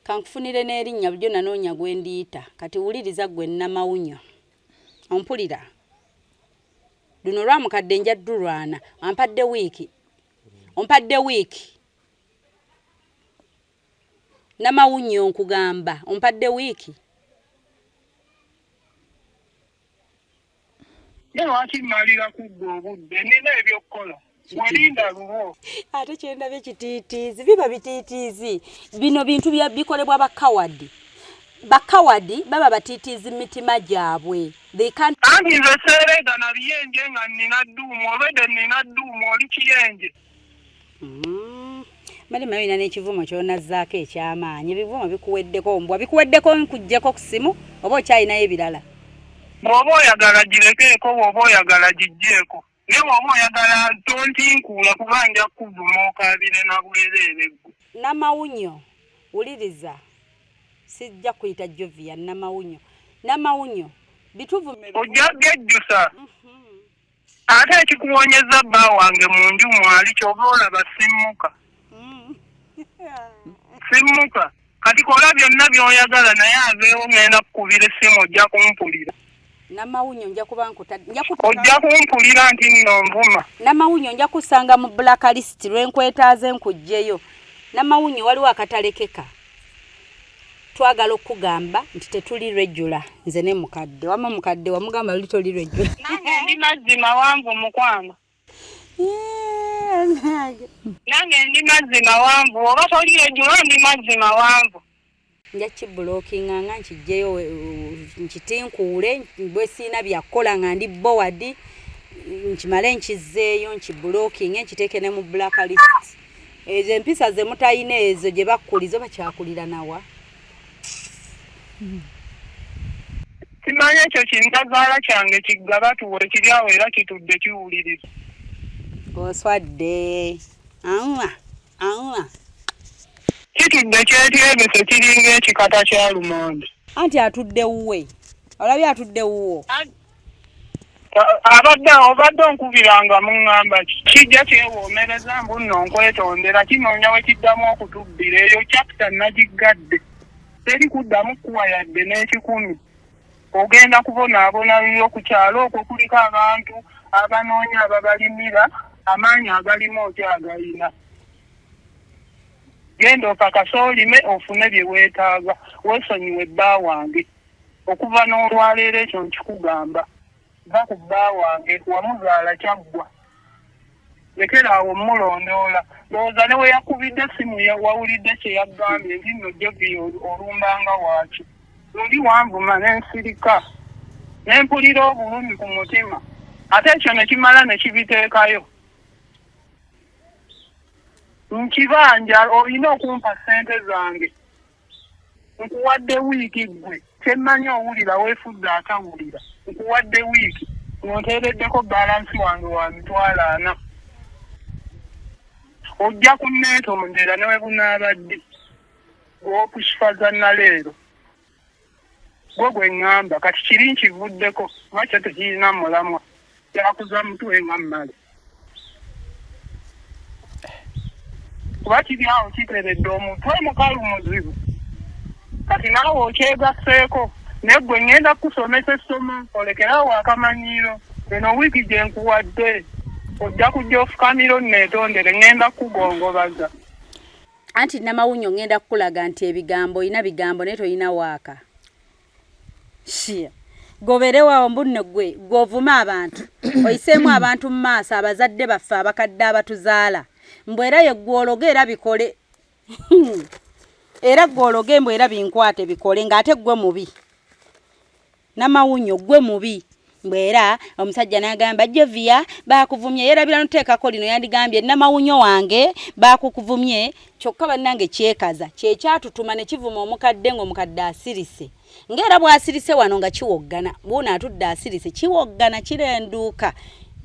Kankufunire n'erinnya bulijjo nanoonya gwe ndiyita kati wuliriza ggwe Namawunyo ompulira. Luno lwa mukadde nja ddulwana ampadde wiiki ompadde wiiki Namawunyo nkugamba ompadde wiiki. Naye lwaki mmalira kuggwa obudde nina ebyokukola walinda lulwo. Ate kyendabye kitiitiizi biba bitiitiizi bino bintu bikolebwa bakawadi bakawadi baba batiitiizi mu mitima gyabwe. They can't. Anti nze seereega na biyenje nga nnina dduumu olwedde nnina dduumu oli kiyenje. Mali mayo olina n'ekivumo ky'onazzaako eky'amaanyi ebivumo bikuweddeko mbwa bikuweddeko nkuggyeko ku ssimu oba okyalinayo ebirala. Bw'oba oyagala girekeeko bw'oba oyagala giggyeeko naye bw'oba oyagala tontinkuula kuba nja kukuvuma okaabire na bwereere ggwe. Namawunyo wuliriza sijja kuyita Jovia Namawunyo Namawunyo bituvume. Ojja byejjusa ate ekikuwonyeza bba wange mu nju mwali ky'oba olaba simmuka. Simmuka kati kola byonna by'oyagala naye aveewo ŋŋenda kukubira essimu ojja kumpulira. Namawunyo nja kuba ojja kumpulira nti nno nvuma. Namawunyo nja kusanga mu black list lwe nkwetaaze nkuggyeyo. Namawunyo waliwo akatalekeka. Twagala okukugamba nti tetuli regular nze ne mukadde wamma mukadde wamugamba luli toli regular. Nange ndi mazzi mawanvu mukwano. Nange ndi mazzi mawanvu oba toli regular ndi mazzi mawanvu. Nja kibulokinga nga nkiggyeyo nkitinkuule bwe sirina byakukola nga ndi bored nkimale nkizzeeyo nkibulokinge nkiteeke ne mu black list. Ezo empisa ze mutayina ezo gye bakkuliza oba kyakulira nawa. Simanyi ekyo kintazaala kyange kiggabatuwe kiri awo era kitudde kiwuliriza. Oswadde. Awa awa. Kitudde kyetyebese kiringa ekikata kya lumonde. Anti atudde wuwe. Olabye atudde wuwo. Abadde obadde onkubiranga muŋŋamba ki kijja kyewoomereza mbu nno nkwetondera kinoonya we kiddamu okutubbira eyo chapter nagiggadde teri kuddamu kuwa yadde n'ekikumi ogenda kubonaabona lulyo ku kyalo okwo kuliko abantu abanoonya ababalimira amaanyi agalimu okyagayina genda opakase olime ofune bye weetaaga weesonyiwe bba wange. Okuva n'olwaleero ekyo nkikugamba, vva ku bba wange, wamuzaala kyaggwa. Lekera awo mmulondoola. Ndowooza ne we yakubidde essimu wawulidde kye yaggambye nti nno Jovia olumbanga waaki. Luli wanvuma ne nsirika ne mpulira obulumi ku mutima ate ekyo ne kimala ne kibiteekayo. Nkibanja olina okumpa ssente zange. Nkuwadde wiiki ggwe kye mmanyi owulira weefudde atawulira. Nkuwadde wiiki ng'onteereddeko bbalansi wange wa 400,000. Ojja kunneetondera ne bwe bunaaba ddi. Gwe okushifaza naleero. Gwe gwe ŋŋamba kati kiri nkivuddeko kuba kyo tekirina mulamwa. Kyakuza mutwe nga mmale. Kuba kiri awo kiteredde omutwe mukalu muzibu. Kati naawe okyegasseeko. Naye gwe ŋŋenda kukusomesa essomo olekerawo akamanyiiro. Eno wiiki gye nkuwadde ojja kujja ofukamira onneetondere, ŋŋenda kukugongobaza. Anti Namawunyo ŋŋenda kukulaga nti ebigambo olina bigambo naye tolina waaka. Shia. Goberewawo mbu nno gwe gw'ovuma abantu oyiseemu abantu mu maaso abazadde baffe abakadde abatuzaala mbu era ye gw'ologa era bikole era gw'ologa mbu era binkwate bikole ng'ate gwe mubi. Namawunyo gwe mubi mbu era omusajja n'agamba Jovia baakuvumye yerabira noteekako lino yandigambye Namawunyo wange baakukuvumye kyokka bannange kyekaza kyekyatutuma ne kivuma omukadde ng'omukadde asirise ng'era bw'asirise wano nga kiwoggana wuuno atudde asirise kiwoggana kirenduuka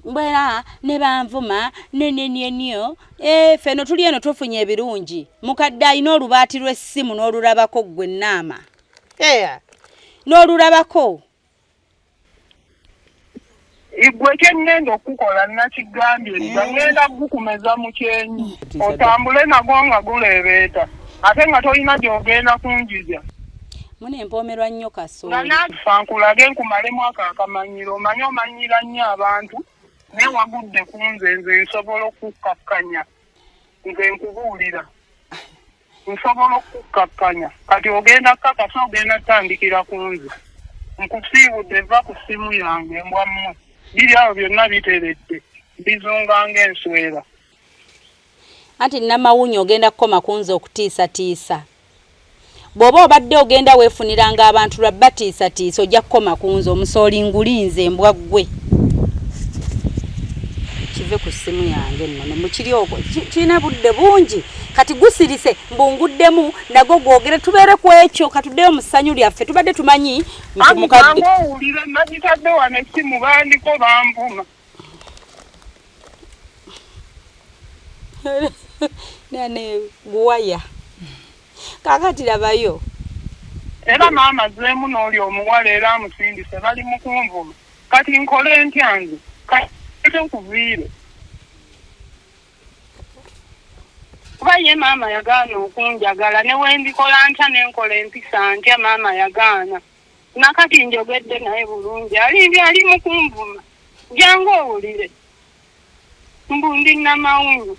mbwera ne banvuma nenenyenyo eh, ffe no tuli eno tufunye ebirungi mukadde alina olubaati lw'essimu n'olulabako ggwe naama n'olulabako Igwe kye ŋŋenda okukukola nakigambye dda, ŋŋenda kugukumeza mu kyenyi otambule nagwo nga guleebeeta ate nga tolina gy'ogenda kunjija. Muna empoomerwa nnyo Kasooli. Nga naafa nkulage nkumalemu ako akamanyiiro, omanyi omanyiira nnyo abantu naye wagudde ku nze, nze nsobola okukkakkanya, nze nkubuulira. Nsobola okukkakkanya kati ogenda kukakasa ogenda kutandikira ku nze. Nkusiibudde vva ku ssimu yange mbwa mmwe. Biri awo byonna biteredde mbizunga ng'enswera. Anti Namawunya ogenda kukoma ku nze okutiisatiisa. Bw'oba obadde ogenda weefuniranga abantu lwa batiisatiisa ojja kukoma ku nze omusooli ngulinze mbwa ggwe. Kive ku ssimu yange nno ne mukiri okwo kirina budde bungi kati gusirise mbunguddemu nagwo gwogere tubeere ku ekyo katuddeyo mu ssanyu lyaffe tubadde tumanyi nti mukadde owulire nagitadde wano essimu bandiko banvuma nane guwaya kakati labayo era maama zeemu n'oli omuwala era amusindise bali mu kunvuma kati nkole ntya nze kati nkuviire kuba ye maama yagaana okunjagala ne wendikola ntya nenkola empisa ntya maama yagaana nakati njogedde naye bulungi alimbye ali mu kunvuma jangu owulire mbu ndi namawunyu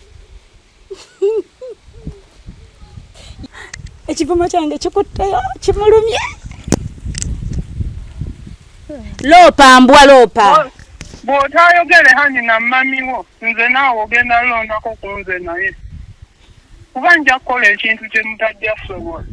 ekivumo kyange kikutteyo kimulumye loopa mbwa loopa bw'otayogere hani na mami wo nze naawe ogenda londako ku nze naye kuba nja kukola ekintu kye mutajja kusobola.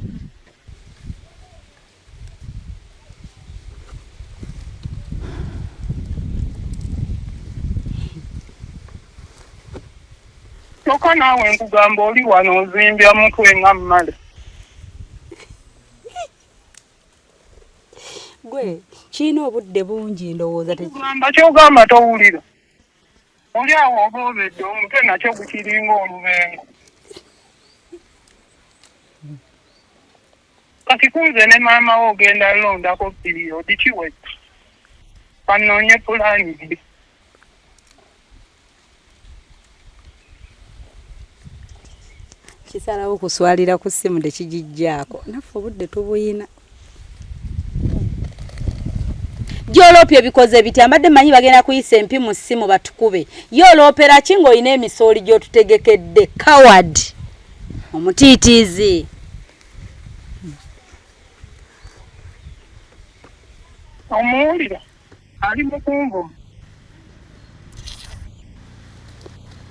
Kyokka naawe nkugamba oli wano ozimbya mutwe nga mmale. Gwe kirina obudde bungi ndowooza. Nkugamba ky'ogamba towulira. Oli awo oba obedde omutwe nakyo gukiringa olubengo. Kati kunze ne maama wo ogenda londako piriyodi kiwedde. Kanoonye pulaani B. Kisalawo kuswalira ku ssimu tekigijjaako naffe obudde tubuyina. Gy'oloopye bikoze bitya? Mbadde mmanyi bagenda kuyisa empi mu ssimu batukube. Ye oloopera ki ng'olina emisooli gy'otutegekedde? Coward! Omutiitiizi! Omuwulira ali mu kunvuma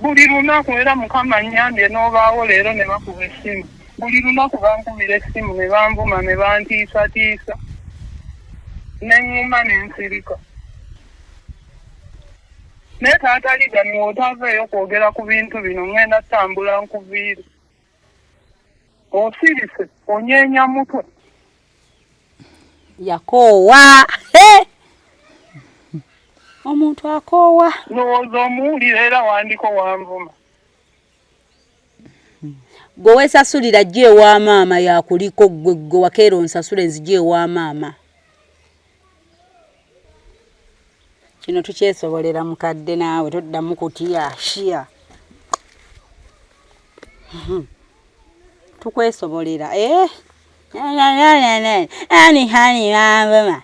buli lunaku era Mukama annyambye n'obaawo leero ne bakuba essimu. Buli lunaku bankubira essimu ne banvuma ne bantiisatiisa ne ŋŋuma ne nsirika. Naye taata Ligani w'otaaveeyo kwogera ku bintu bino ŋŋenda ttambula nkuviire. Osirise onyeenya mutwe. Yakoowa. Omuntu akoowa. Ndowooza omuwulira era wandiko wanvuma. Gwe weesasulira jja ewa maama yakuliko ggwe ggwe wakeera onsasule nzije ewa maama. Kino tukyesobolera mukadde naawe toddamu kutya shia. Tukwesobolera eh. Ani hani banvuma.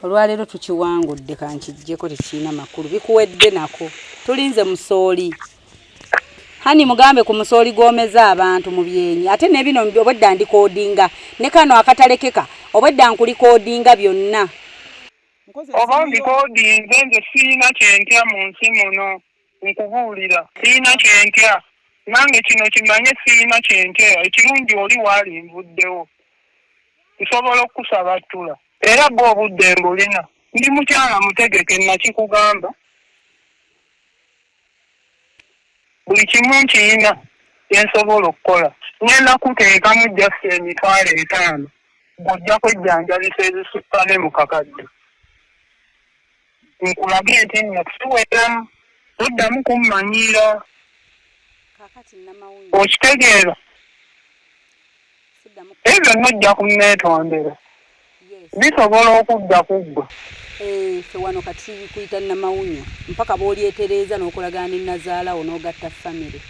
Olwaleero tukiwangudde kankijjeko tekirina makulu bikuwedde nako tulinze musooli hani mugambe ku musooli gwomeza abantu mu byenyi ate ne bino obwedda ndikoodinga ne kano akatalekeka obwedda nkulikoodinga byonna oba mbikoodinze nze sirina kyentya mu nsi muno nkubuulira sirina kyentya nange kino kimanye sirina kyentya ekirungi oli waali nvuddewo nsobola okukusabattula era gwe obudde mbulina ndi mukyala mutegeke nakikugamba buli kimu nkiyina kyensobola okukola ngenda kuteekamu just 50,000 ng'ojja kwejjanjabisa ezisukka ne mu kakadde nkulage nti nno siweramu toddamu kummanyiira okitegeera ebyo byonna ojja kunneetondera bisobola okudda ku ggwe. Eh, ffe wano kati kuyita namawunyo mpaka bw'olyetereeza n'okolagana ne nazaala wo n'ogatta famire.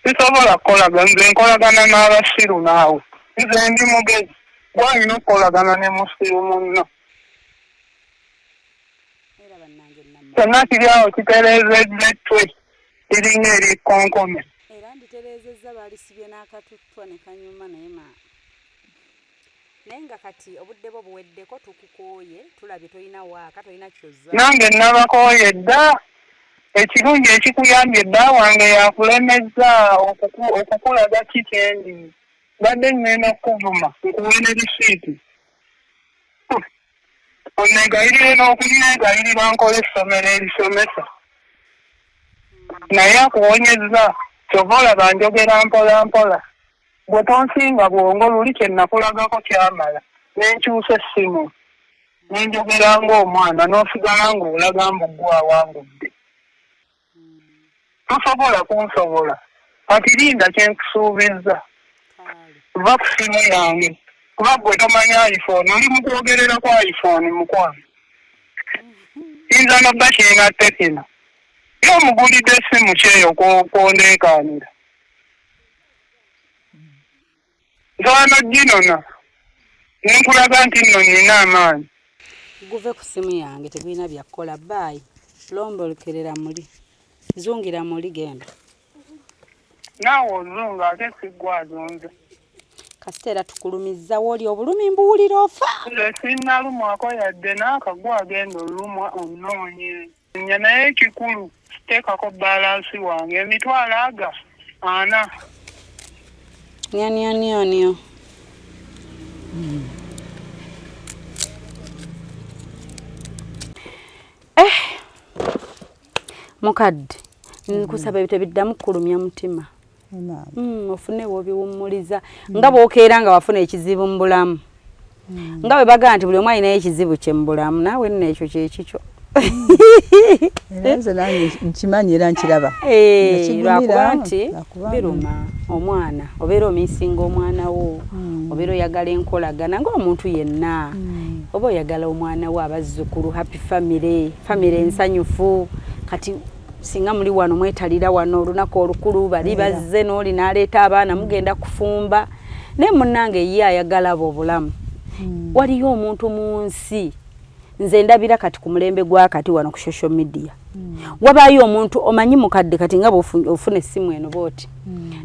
Sisobola kukolagana nze nkolagana n'abasiru naawe nze ndi mugezi gwe alina okukolagana ne musiru munno. Kyonna kiri awo kitereezezza ettwe liringa ery'ekkonkome. Era nditereezezza baalisibye n'akatuttwa ne kanyuma naye maama. Naye nga kati obudde bwo buweddeko tukukooye tulabye tolina waaka tolina kyozza. Nange nabakooye dda. Ekirungi ekikuyambye bba wange yakulemezza okukulaga ki kyendi. Mbadde ŋŋenda kukuvuma nkuwe ne lisiiti. Onneegayirire n'okunneegayirira nkole essomero erisomesa. Naye akuwonyezza ky'ova olaba njogera mpolampola. Ggwe tonsinga bwongo luli kye nakulagako kyamala ne nkyusa essimu ne njogera ng'omwana n'osigala ng'olaga mbu ggwe awangudde. Tosobola kunsobola. Kati linda kye nkusuubizza. Va ku ssimu yange kuba ggwe tomanyi iPhone oli mu kwogerera ku iPhone mukwano. Kiyinza n'obba kirina Tecno. Ye omugulidde essimu ki eyo kw'ondeekaanira? Nsobola n'oginona ne nkulaga nti nno nnina amaanyi. Guve ku ssimu yange tegulina bya kukola baayi lombolkerera muli zungira muli genda. Naawe ozunga ate si ggwe azunze. Kasita era tukulumizza wooli obulumi mbuwulira ofa. Nze sinnalumwako yadde n'akagwa agenda olumwa onnoonye. Nya naye ekikulu teekako bbaalansi wange 400,000. Nyo nyo nyo nyo. Eh, mukadde nkusaba ebyo tebiddamu kukulumya mutima. Ofune wobiwummuliza nga bw'okeera nga wafuna ekizibu mu bulamu. Nga bwe bagamba nti buli omu alinayo ekizibu kye mu bulamu naawe nno ekyo kye kikyo. Era nze nange nkimanyi era nkiraba. Lwakuba nti biruma omwana obeera omisinga omwana wo obeera oyagala enkolagana ng'omuntu yenna oba oyagala omwana wo abazzukulu happy family family ensanyufu kati singa muli wano mwetalira wano olunaku olukulu bali bazze n'oli n'aleeta abaana mugenda kufumba naye munnange ye ayagala abo obulamu. Waliyo omuntu mu nsi nze ndabira kati ku mulembe gwa kati wano ku social media wabaayo omuntu omanyi mukadde kati nga bw'ofuna essimu eno bw'oti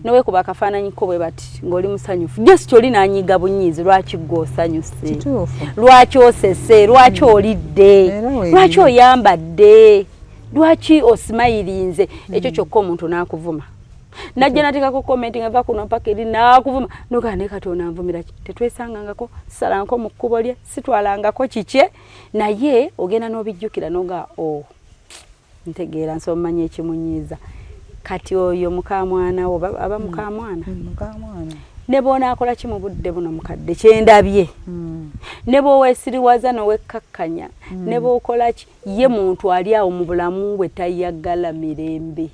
noweekuba akafaananyi ko bwe bati ng'oli musanyufu just oli n'anyiga bunyiizi lwaki ggwe osanyuse lwaki osese lwaki olidde lwaki oyambadde lwaki osimayirinze ekyo kyokka omuntu n'akuvuma najja nateekako komenti nga va kuno mpaka eri n'akuvuma nogaa naye kati onanvumira ki tetwesangangako sisalangako mu kkubo lye sitwalangako kikye naye ogenda n'obijjukira noga o ntegeera nsomanya ekimunyiiza kati oyo mukamwana wo aba mukamwana ne bw'onaakola ki mu budde buno mukadde kyendabye ne bw'oweesiriwaza n'owekkakkanya ne bw'okola ki ye muntu ali awo mu bulamu bwe tayagala mirembe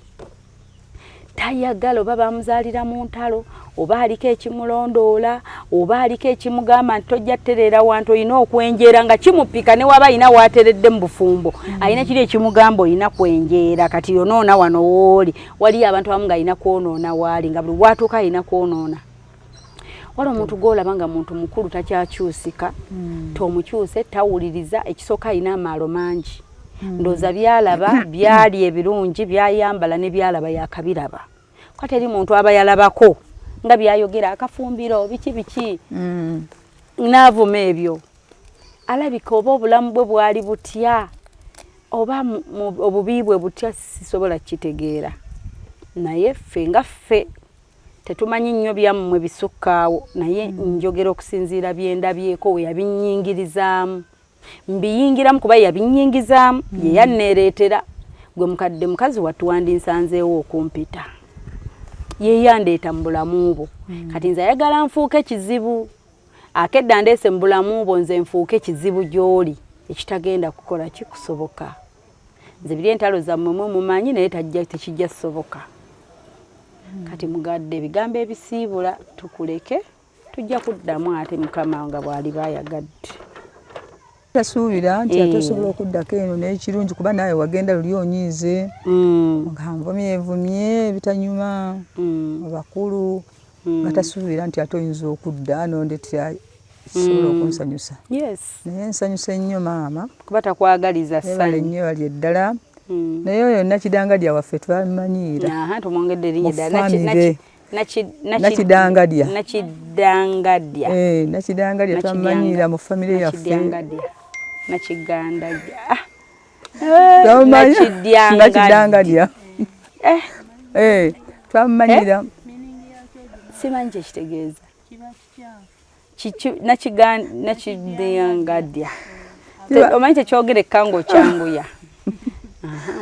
tayagala oba bamuzaalira mu ntalo oba aliko ekimulondoola Oba aliko ekimugamba nti tojja ttereera wantu, olina okwenjeera, nga kimupika ne waba alina waateredde mu bufumbo, alina kiri ekimugamba olina kwenjeera. Kati yonoona wano wooli, waliyo abantu abamu ng'alina kwonoona waali, nga buli watuuka alina kwonoona. Wali omuntu gwolaba nga muntu mukulu takyakyusika, tomukyuse, tawuliriza. Ekisooka alina amaalo mangi, ndowooza byalaba byali ebirungi, byayambala ne byalaba yakabiraba. Kati eri muntu aba yalabako nga byayogera akafumbiro biki biki, naavuma ebyo, alabika oba obulamu bwe bwali butya, oba obubi bwe butya, sisobola kukitegeera. Naye ffe nga ffe tetumanyi nnyo byammwe bisukkaawo, naye njogera okusinziira byendabyeko we yabinyingirizaamu, mbiyingiramu kuba yabinyingizaamu, ye yanneereetera. Gwe mukadde mukazi wattu wandinsanzeewo okumpita, ye yandeeta mu bulamu bwo. Kati nze ayagala nfuuke kizibu, akedda ndeese mu bulamu bwo, nze nfuuke kizibu gy'oli, ekitagenda kukola kikusoboka. Nze biri entalo zammwe mwe mumanyi, naye tajja, tekijja kusoboka. Kati mugadde ebigambo ebisiibula tukuleke, tujja kuddamu ate Mukama nga bw'aliba ayagadde. Tasuubira nti ate osobola okuddako eno, naye kirungi kuba naawe wagenda luli onyiize, nga nvumye vumye ebitanyuma abakulu, nga tasuubira nti ate oyinza okudda nondetera kisobola okunsanyusa. Naye nsanyuse nnyo maama. Kuba takwagaliza. Ebale nnyo, bali eddala. Naye oyo Nakidangadya waffe twamanyiira. Aha, tumwongedde erinnya ddala. Famire. Nakidangadya. Nakidangadya. Eh, Nakidangadya twamanyiira mu famire yaffe. Nakidangadya, Nakigandadya. Nakidangadya. Eh, twamumanyira. Simanyi kyekitegeeza. Nakidangadya, omanyi tekyogerekka ng'okyanguya.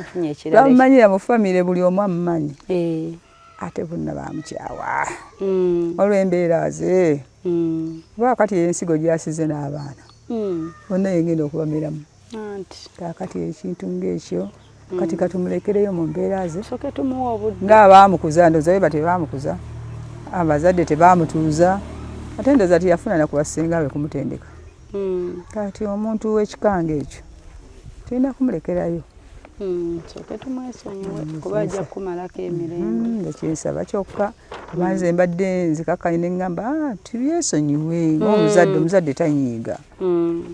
Nfunye ekirala. Twamumanyira mu famire, buli omu amumanyi. Ate bonna bamukyawa olw'embeera ze, kuba kati ensigo gyasize n'abaana bonna yengenda okubameramu. Kakati ekintu ng'ekyo, kati katumulekereyo mu mbeera ze. Soke tumuwa obudde. Ng'abaamukuza ndowooza be batebaamukuza, abazadde tebamutuuza, ate ndowooza teyafuna na kubasenga be kumutendeka. Kati omuntu w'ekikanga ekyo tulina kumulekerayo. Soke tumwesonyiwe kuba ajja kumalako emirembe. Nze kyensaba kyokka, kuba nze mbadde nzikakkanye ne ŋŋamba, "Ah, tubyesonyiwe ng'omuzadde, omuzadde tanyiiga,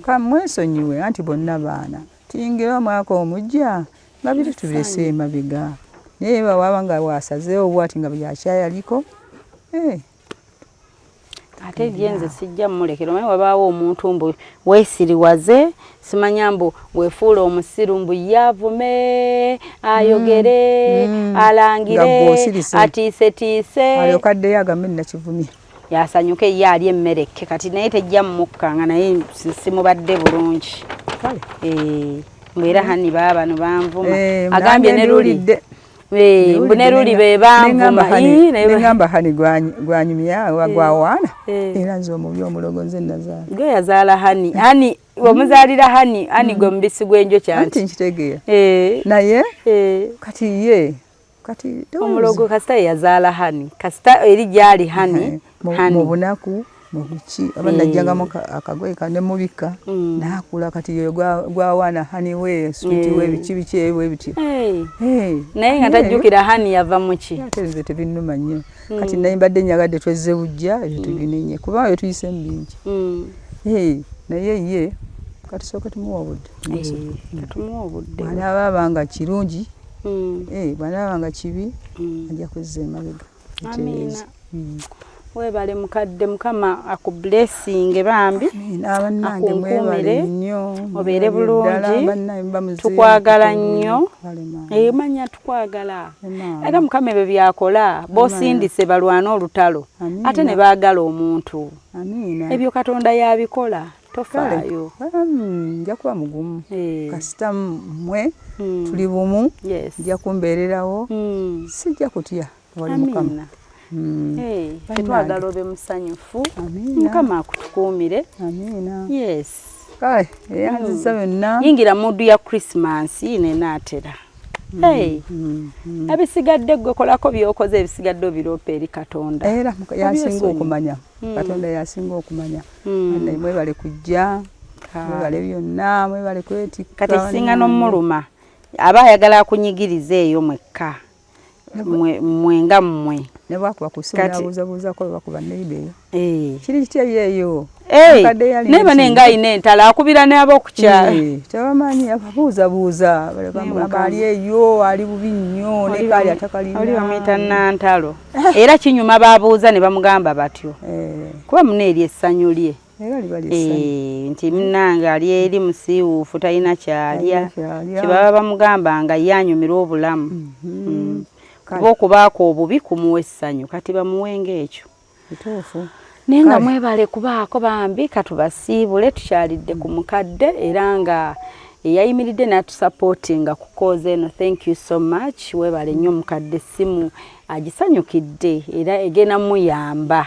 kamwesonyiwe, anti bonna baana, tuyingire omwaka omujja nga biri tubirese emabega." Naye bw'aba nga wasazeewo bwati nga byakyayaliko, eh, Ate ye nze sijja mumulekera. Omanyi wabaawo omuntu mbu weesiriwaze, simanya mbu weefuula omusiru, mbu ye avume, ayogere, Nga alangire, ggwe osirise. Atiisetiise. Alyoka addeyo agambe nakivumye. Yasanyuke ye ali emmere kke. Kati naye tejja mmukkanga, naye simubadde bulungi. Kale. Eh, mbu era hani baba bano banvuma. Eh, agambye nange ne luli ndiwulidde. Eh, mbu ne luli be banvuma. Ii, Neŋŋamba hani gwanyumya gwawaana. Eh. Era nze omubi omulogo nze nazaala. Gwe yazaala hani, hani omuzaalira hani, hani gwe mubisi gw'enjoki. Anti anti nkitegeera. Eh, naye eh. kati ye kati omulogo kasita ye yazaala hani, kasita eri gyali hani. Mu hani mu bunaku, mu biki, oba najjangamu akagoye ka ne mubikka, naakula. Kati yoyo gwawaana hani we sweet we biki biki ebyo bityo. Eh, Eh, naye nga tajjukira hani yava muki. Ate nze tebinnuma nnyo kati, naye mbadde nyagadde twezze bujja ebyo tubinenye, kuba ebyo tuyisemu bingi. Eh, naye ye kati sooka tumuwa obudde. Eh, katumuwa obudde. Bw'anaaba aba nga kirungi, eh, bw'anaaba nga kibi, ajja kuzza emabega. Amiina. Weebale mukadde, Mukama akublessinge bambi. Amiina bannange, mwebale akunkuumire, nnyo. Obeere Mwebale bulungi. ddala, bannange muba muzeeyo Tukwagala kutubuulira. nnyo. Kale maama. Eh, manya tukwagala. Maama. Era Mukama ebyo byakola, bosindise balwane olutalo, Amiina. ate ne baagala omuntu. Amiina. Ebyo Katonda yabikola, Kale, tofaayo. Nja kuba mugumu. Eh. Kasita mmwe tuli bumu, nja kumbeererawo, sijja kutya wali Mukama. Amiina. Eh, Bannange. tetwagala obe musanyufu. Amiina. Mukama akutukuumire. Amiina. Yes. Kale, eyanziza byonna. Yingira mood ya Christmas, nenaatera. Hey. Ebisigadde gwe kolako byokoze, ebisigadde obiroopa eri Katonda. Era yasinga Obyesonyiwa. okumanya. Katonda yasinga okumanya. Bannaye, mwebale kujja, mwebale byonna, mwebale kwetikka. Kati ekisinga n'omuluma, aba ayagala akunyigiriza eyo mwekka, mwe nga mmwe. Ne bwakuba ku ssimu, nabuuzabuuzako bakuba neighbour eyo. Kiri kitya eyo? Hey, Mukadde yali naye bane nga alina entala, akubira n'ab'okukyalo. Eh, tebamanyi, ababuuzabuuza bamugamba ali eyo ali bubi nnyo, ne kaali atakalina. Oli bamuyita Nantalo, era kinyuma babuuza ne bamugamba batyo, kuba muna eri essanyu lye. Era liba lyessanyu. Eh, nti munnange ali eri musiiwuufu, talina kyalya. Talina kyalya. Kyebaba bamugamba nga ye anyumirwa obulamu. Kuba okubaako obubi kumuwa essanyu, kati bamuwenga ekyo. Kituufu. Naye nga Kale. mwebale kubaako bambi, katubasiibule. Tukyalidde ku mukadde era nga eyayimiridde n'atusupportinga ku cause eno. Thank you so much, weebale nnyo mukadde. Essimu agisanyukidde era egenda muyamba.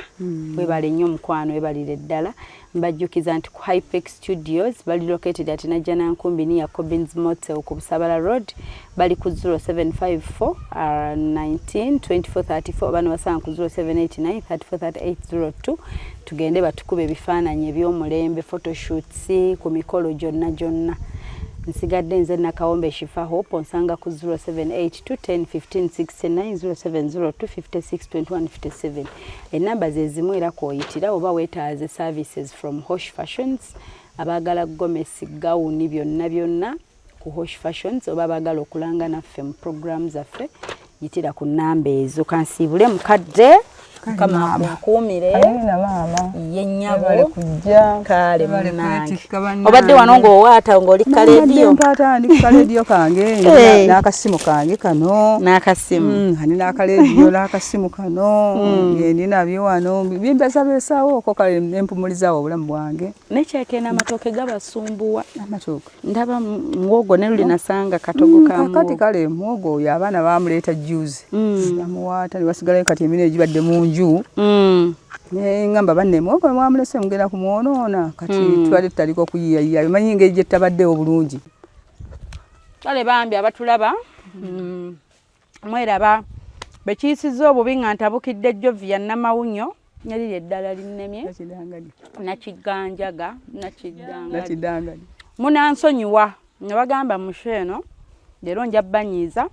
Weebale nnyo mukwano, weebalire ddala. Mbajjukiza nti ku Hypex Studios bali located at Najjanankumbi near Cobins Motel ku Busabala Road. Bali ku 0754 19 24 34, bano basanga ku 0789 34 38 02. Tugende batukuba ebifaananyi eby'omulembe, photoshoots ku mikolo gyonna gyonna. Nsigadde nze Nakawombe Shifa Hope. Onsanga ku 0782 10 15 69, 0702 56 21 57. Enamba ze zimu era kwoyitira oba weetaaze services from Hosh Fashions. Abaagala gomesi, gawuni, byonna byonna ku Hosh Fashions, oba abaagala okulanga naffe mu programu zaffe, yitira ku namba ezo. Kansiibule mukadde, Mukama akunkuumire. Amiina maama. Ye nnyabo. Webale kujja. Kale Webale munnange. kwetikka bannange. Obadde wano ng'owaata ng'oli kaleediyo? Mpaata, ndi ku kaleediyo kange n'akasimu kange kano. N'akasimu. Ani n'akaleediyo n'akasimu kano ngendi nabyo wano bimbeesabeesaawo oko, kale nempumulizaawo obulamu bwange. Nekyakena amatooke gabasumbuwa. Amatooke? Ndaba muwogo ne luli nasanga katogo ka Kakati muwogo. Kale muwogo oyo abaana bamuleeta juzi, bamuwaata ne basigalayo, kati emirimu egibadde mu nju. Neŋŋamba banne, muwogo mwamulese mugenda kumwonoona. Kati tubadde tutandika okuyiiyayiiya, omanyi engeri gye tutabaddewo bulungi. Kale bambi abatulaba, mweraba bekiyisizza obubi nga ntabukidde Jovia Namawunyo, neriri eddala linnemye. Nakiganjaga, Nakidangali. Nakidangali. Munansonyiwa, ne bagamba musho eno leero nja banyiiza,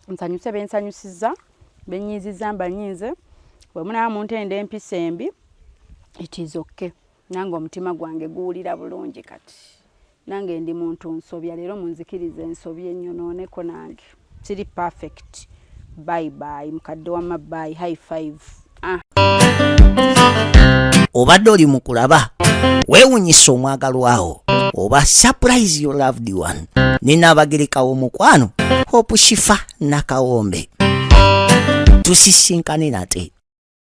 nsanyuse bensanyusiza, benyiiziza mbanyiize. Bwe munaaba muntenda empisa embi, it is okay, nange omutima gwange guwulira bulungi. Kati nange ndi muntu nsobya, leero munzikirize ensobi ennyonooneko, nange siri perfect. Bye bye mukadde wamma, bye, high five, ah. Obadde oli mu kulaba weewunyisa omwagalwawo oba surprise your loved one ne Naabagereka w'omukwano Hope Shifa Nakawombe. Tusisinkane nate.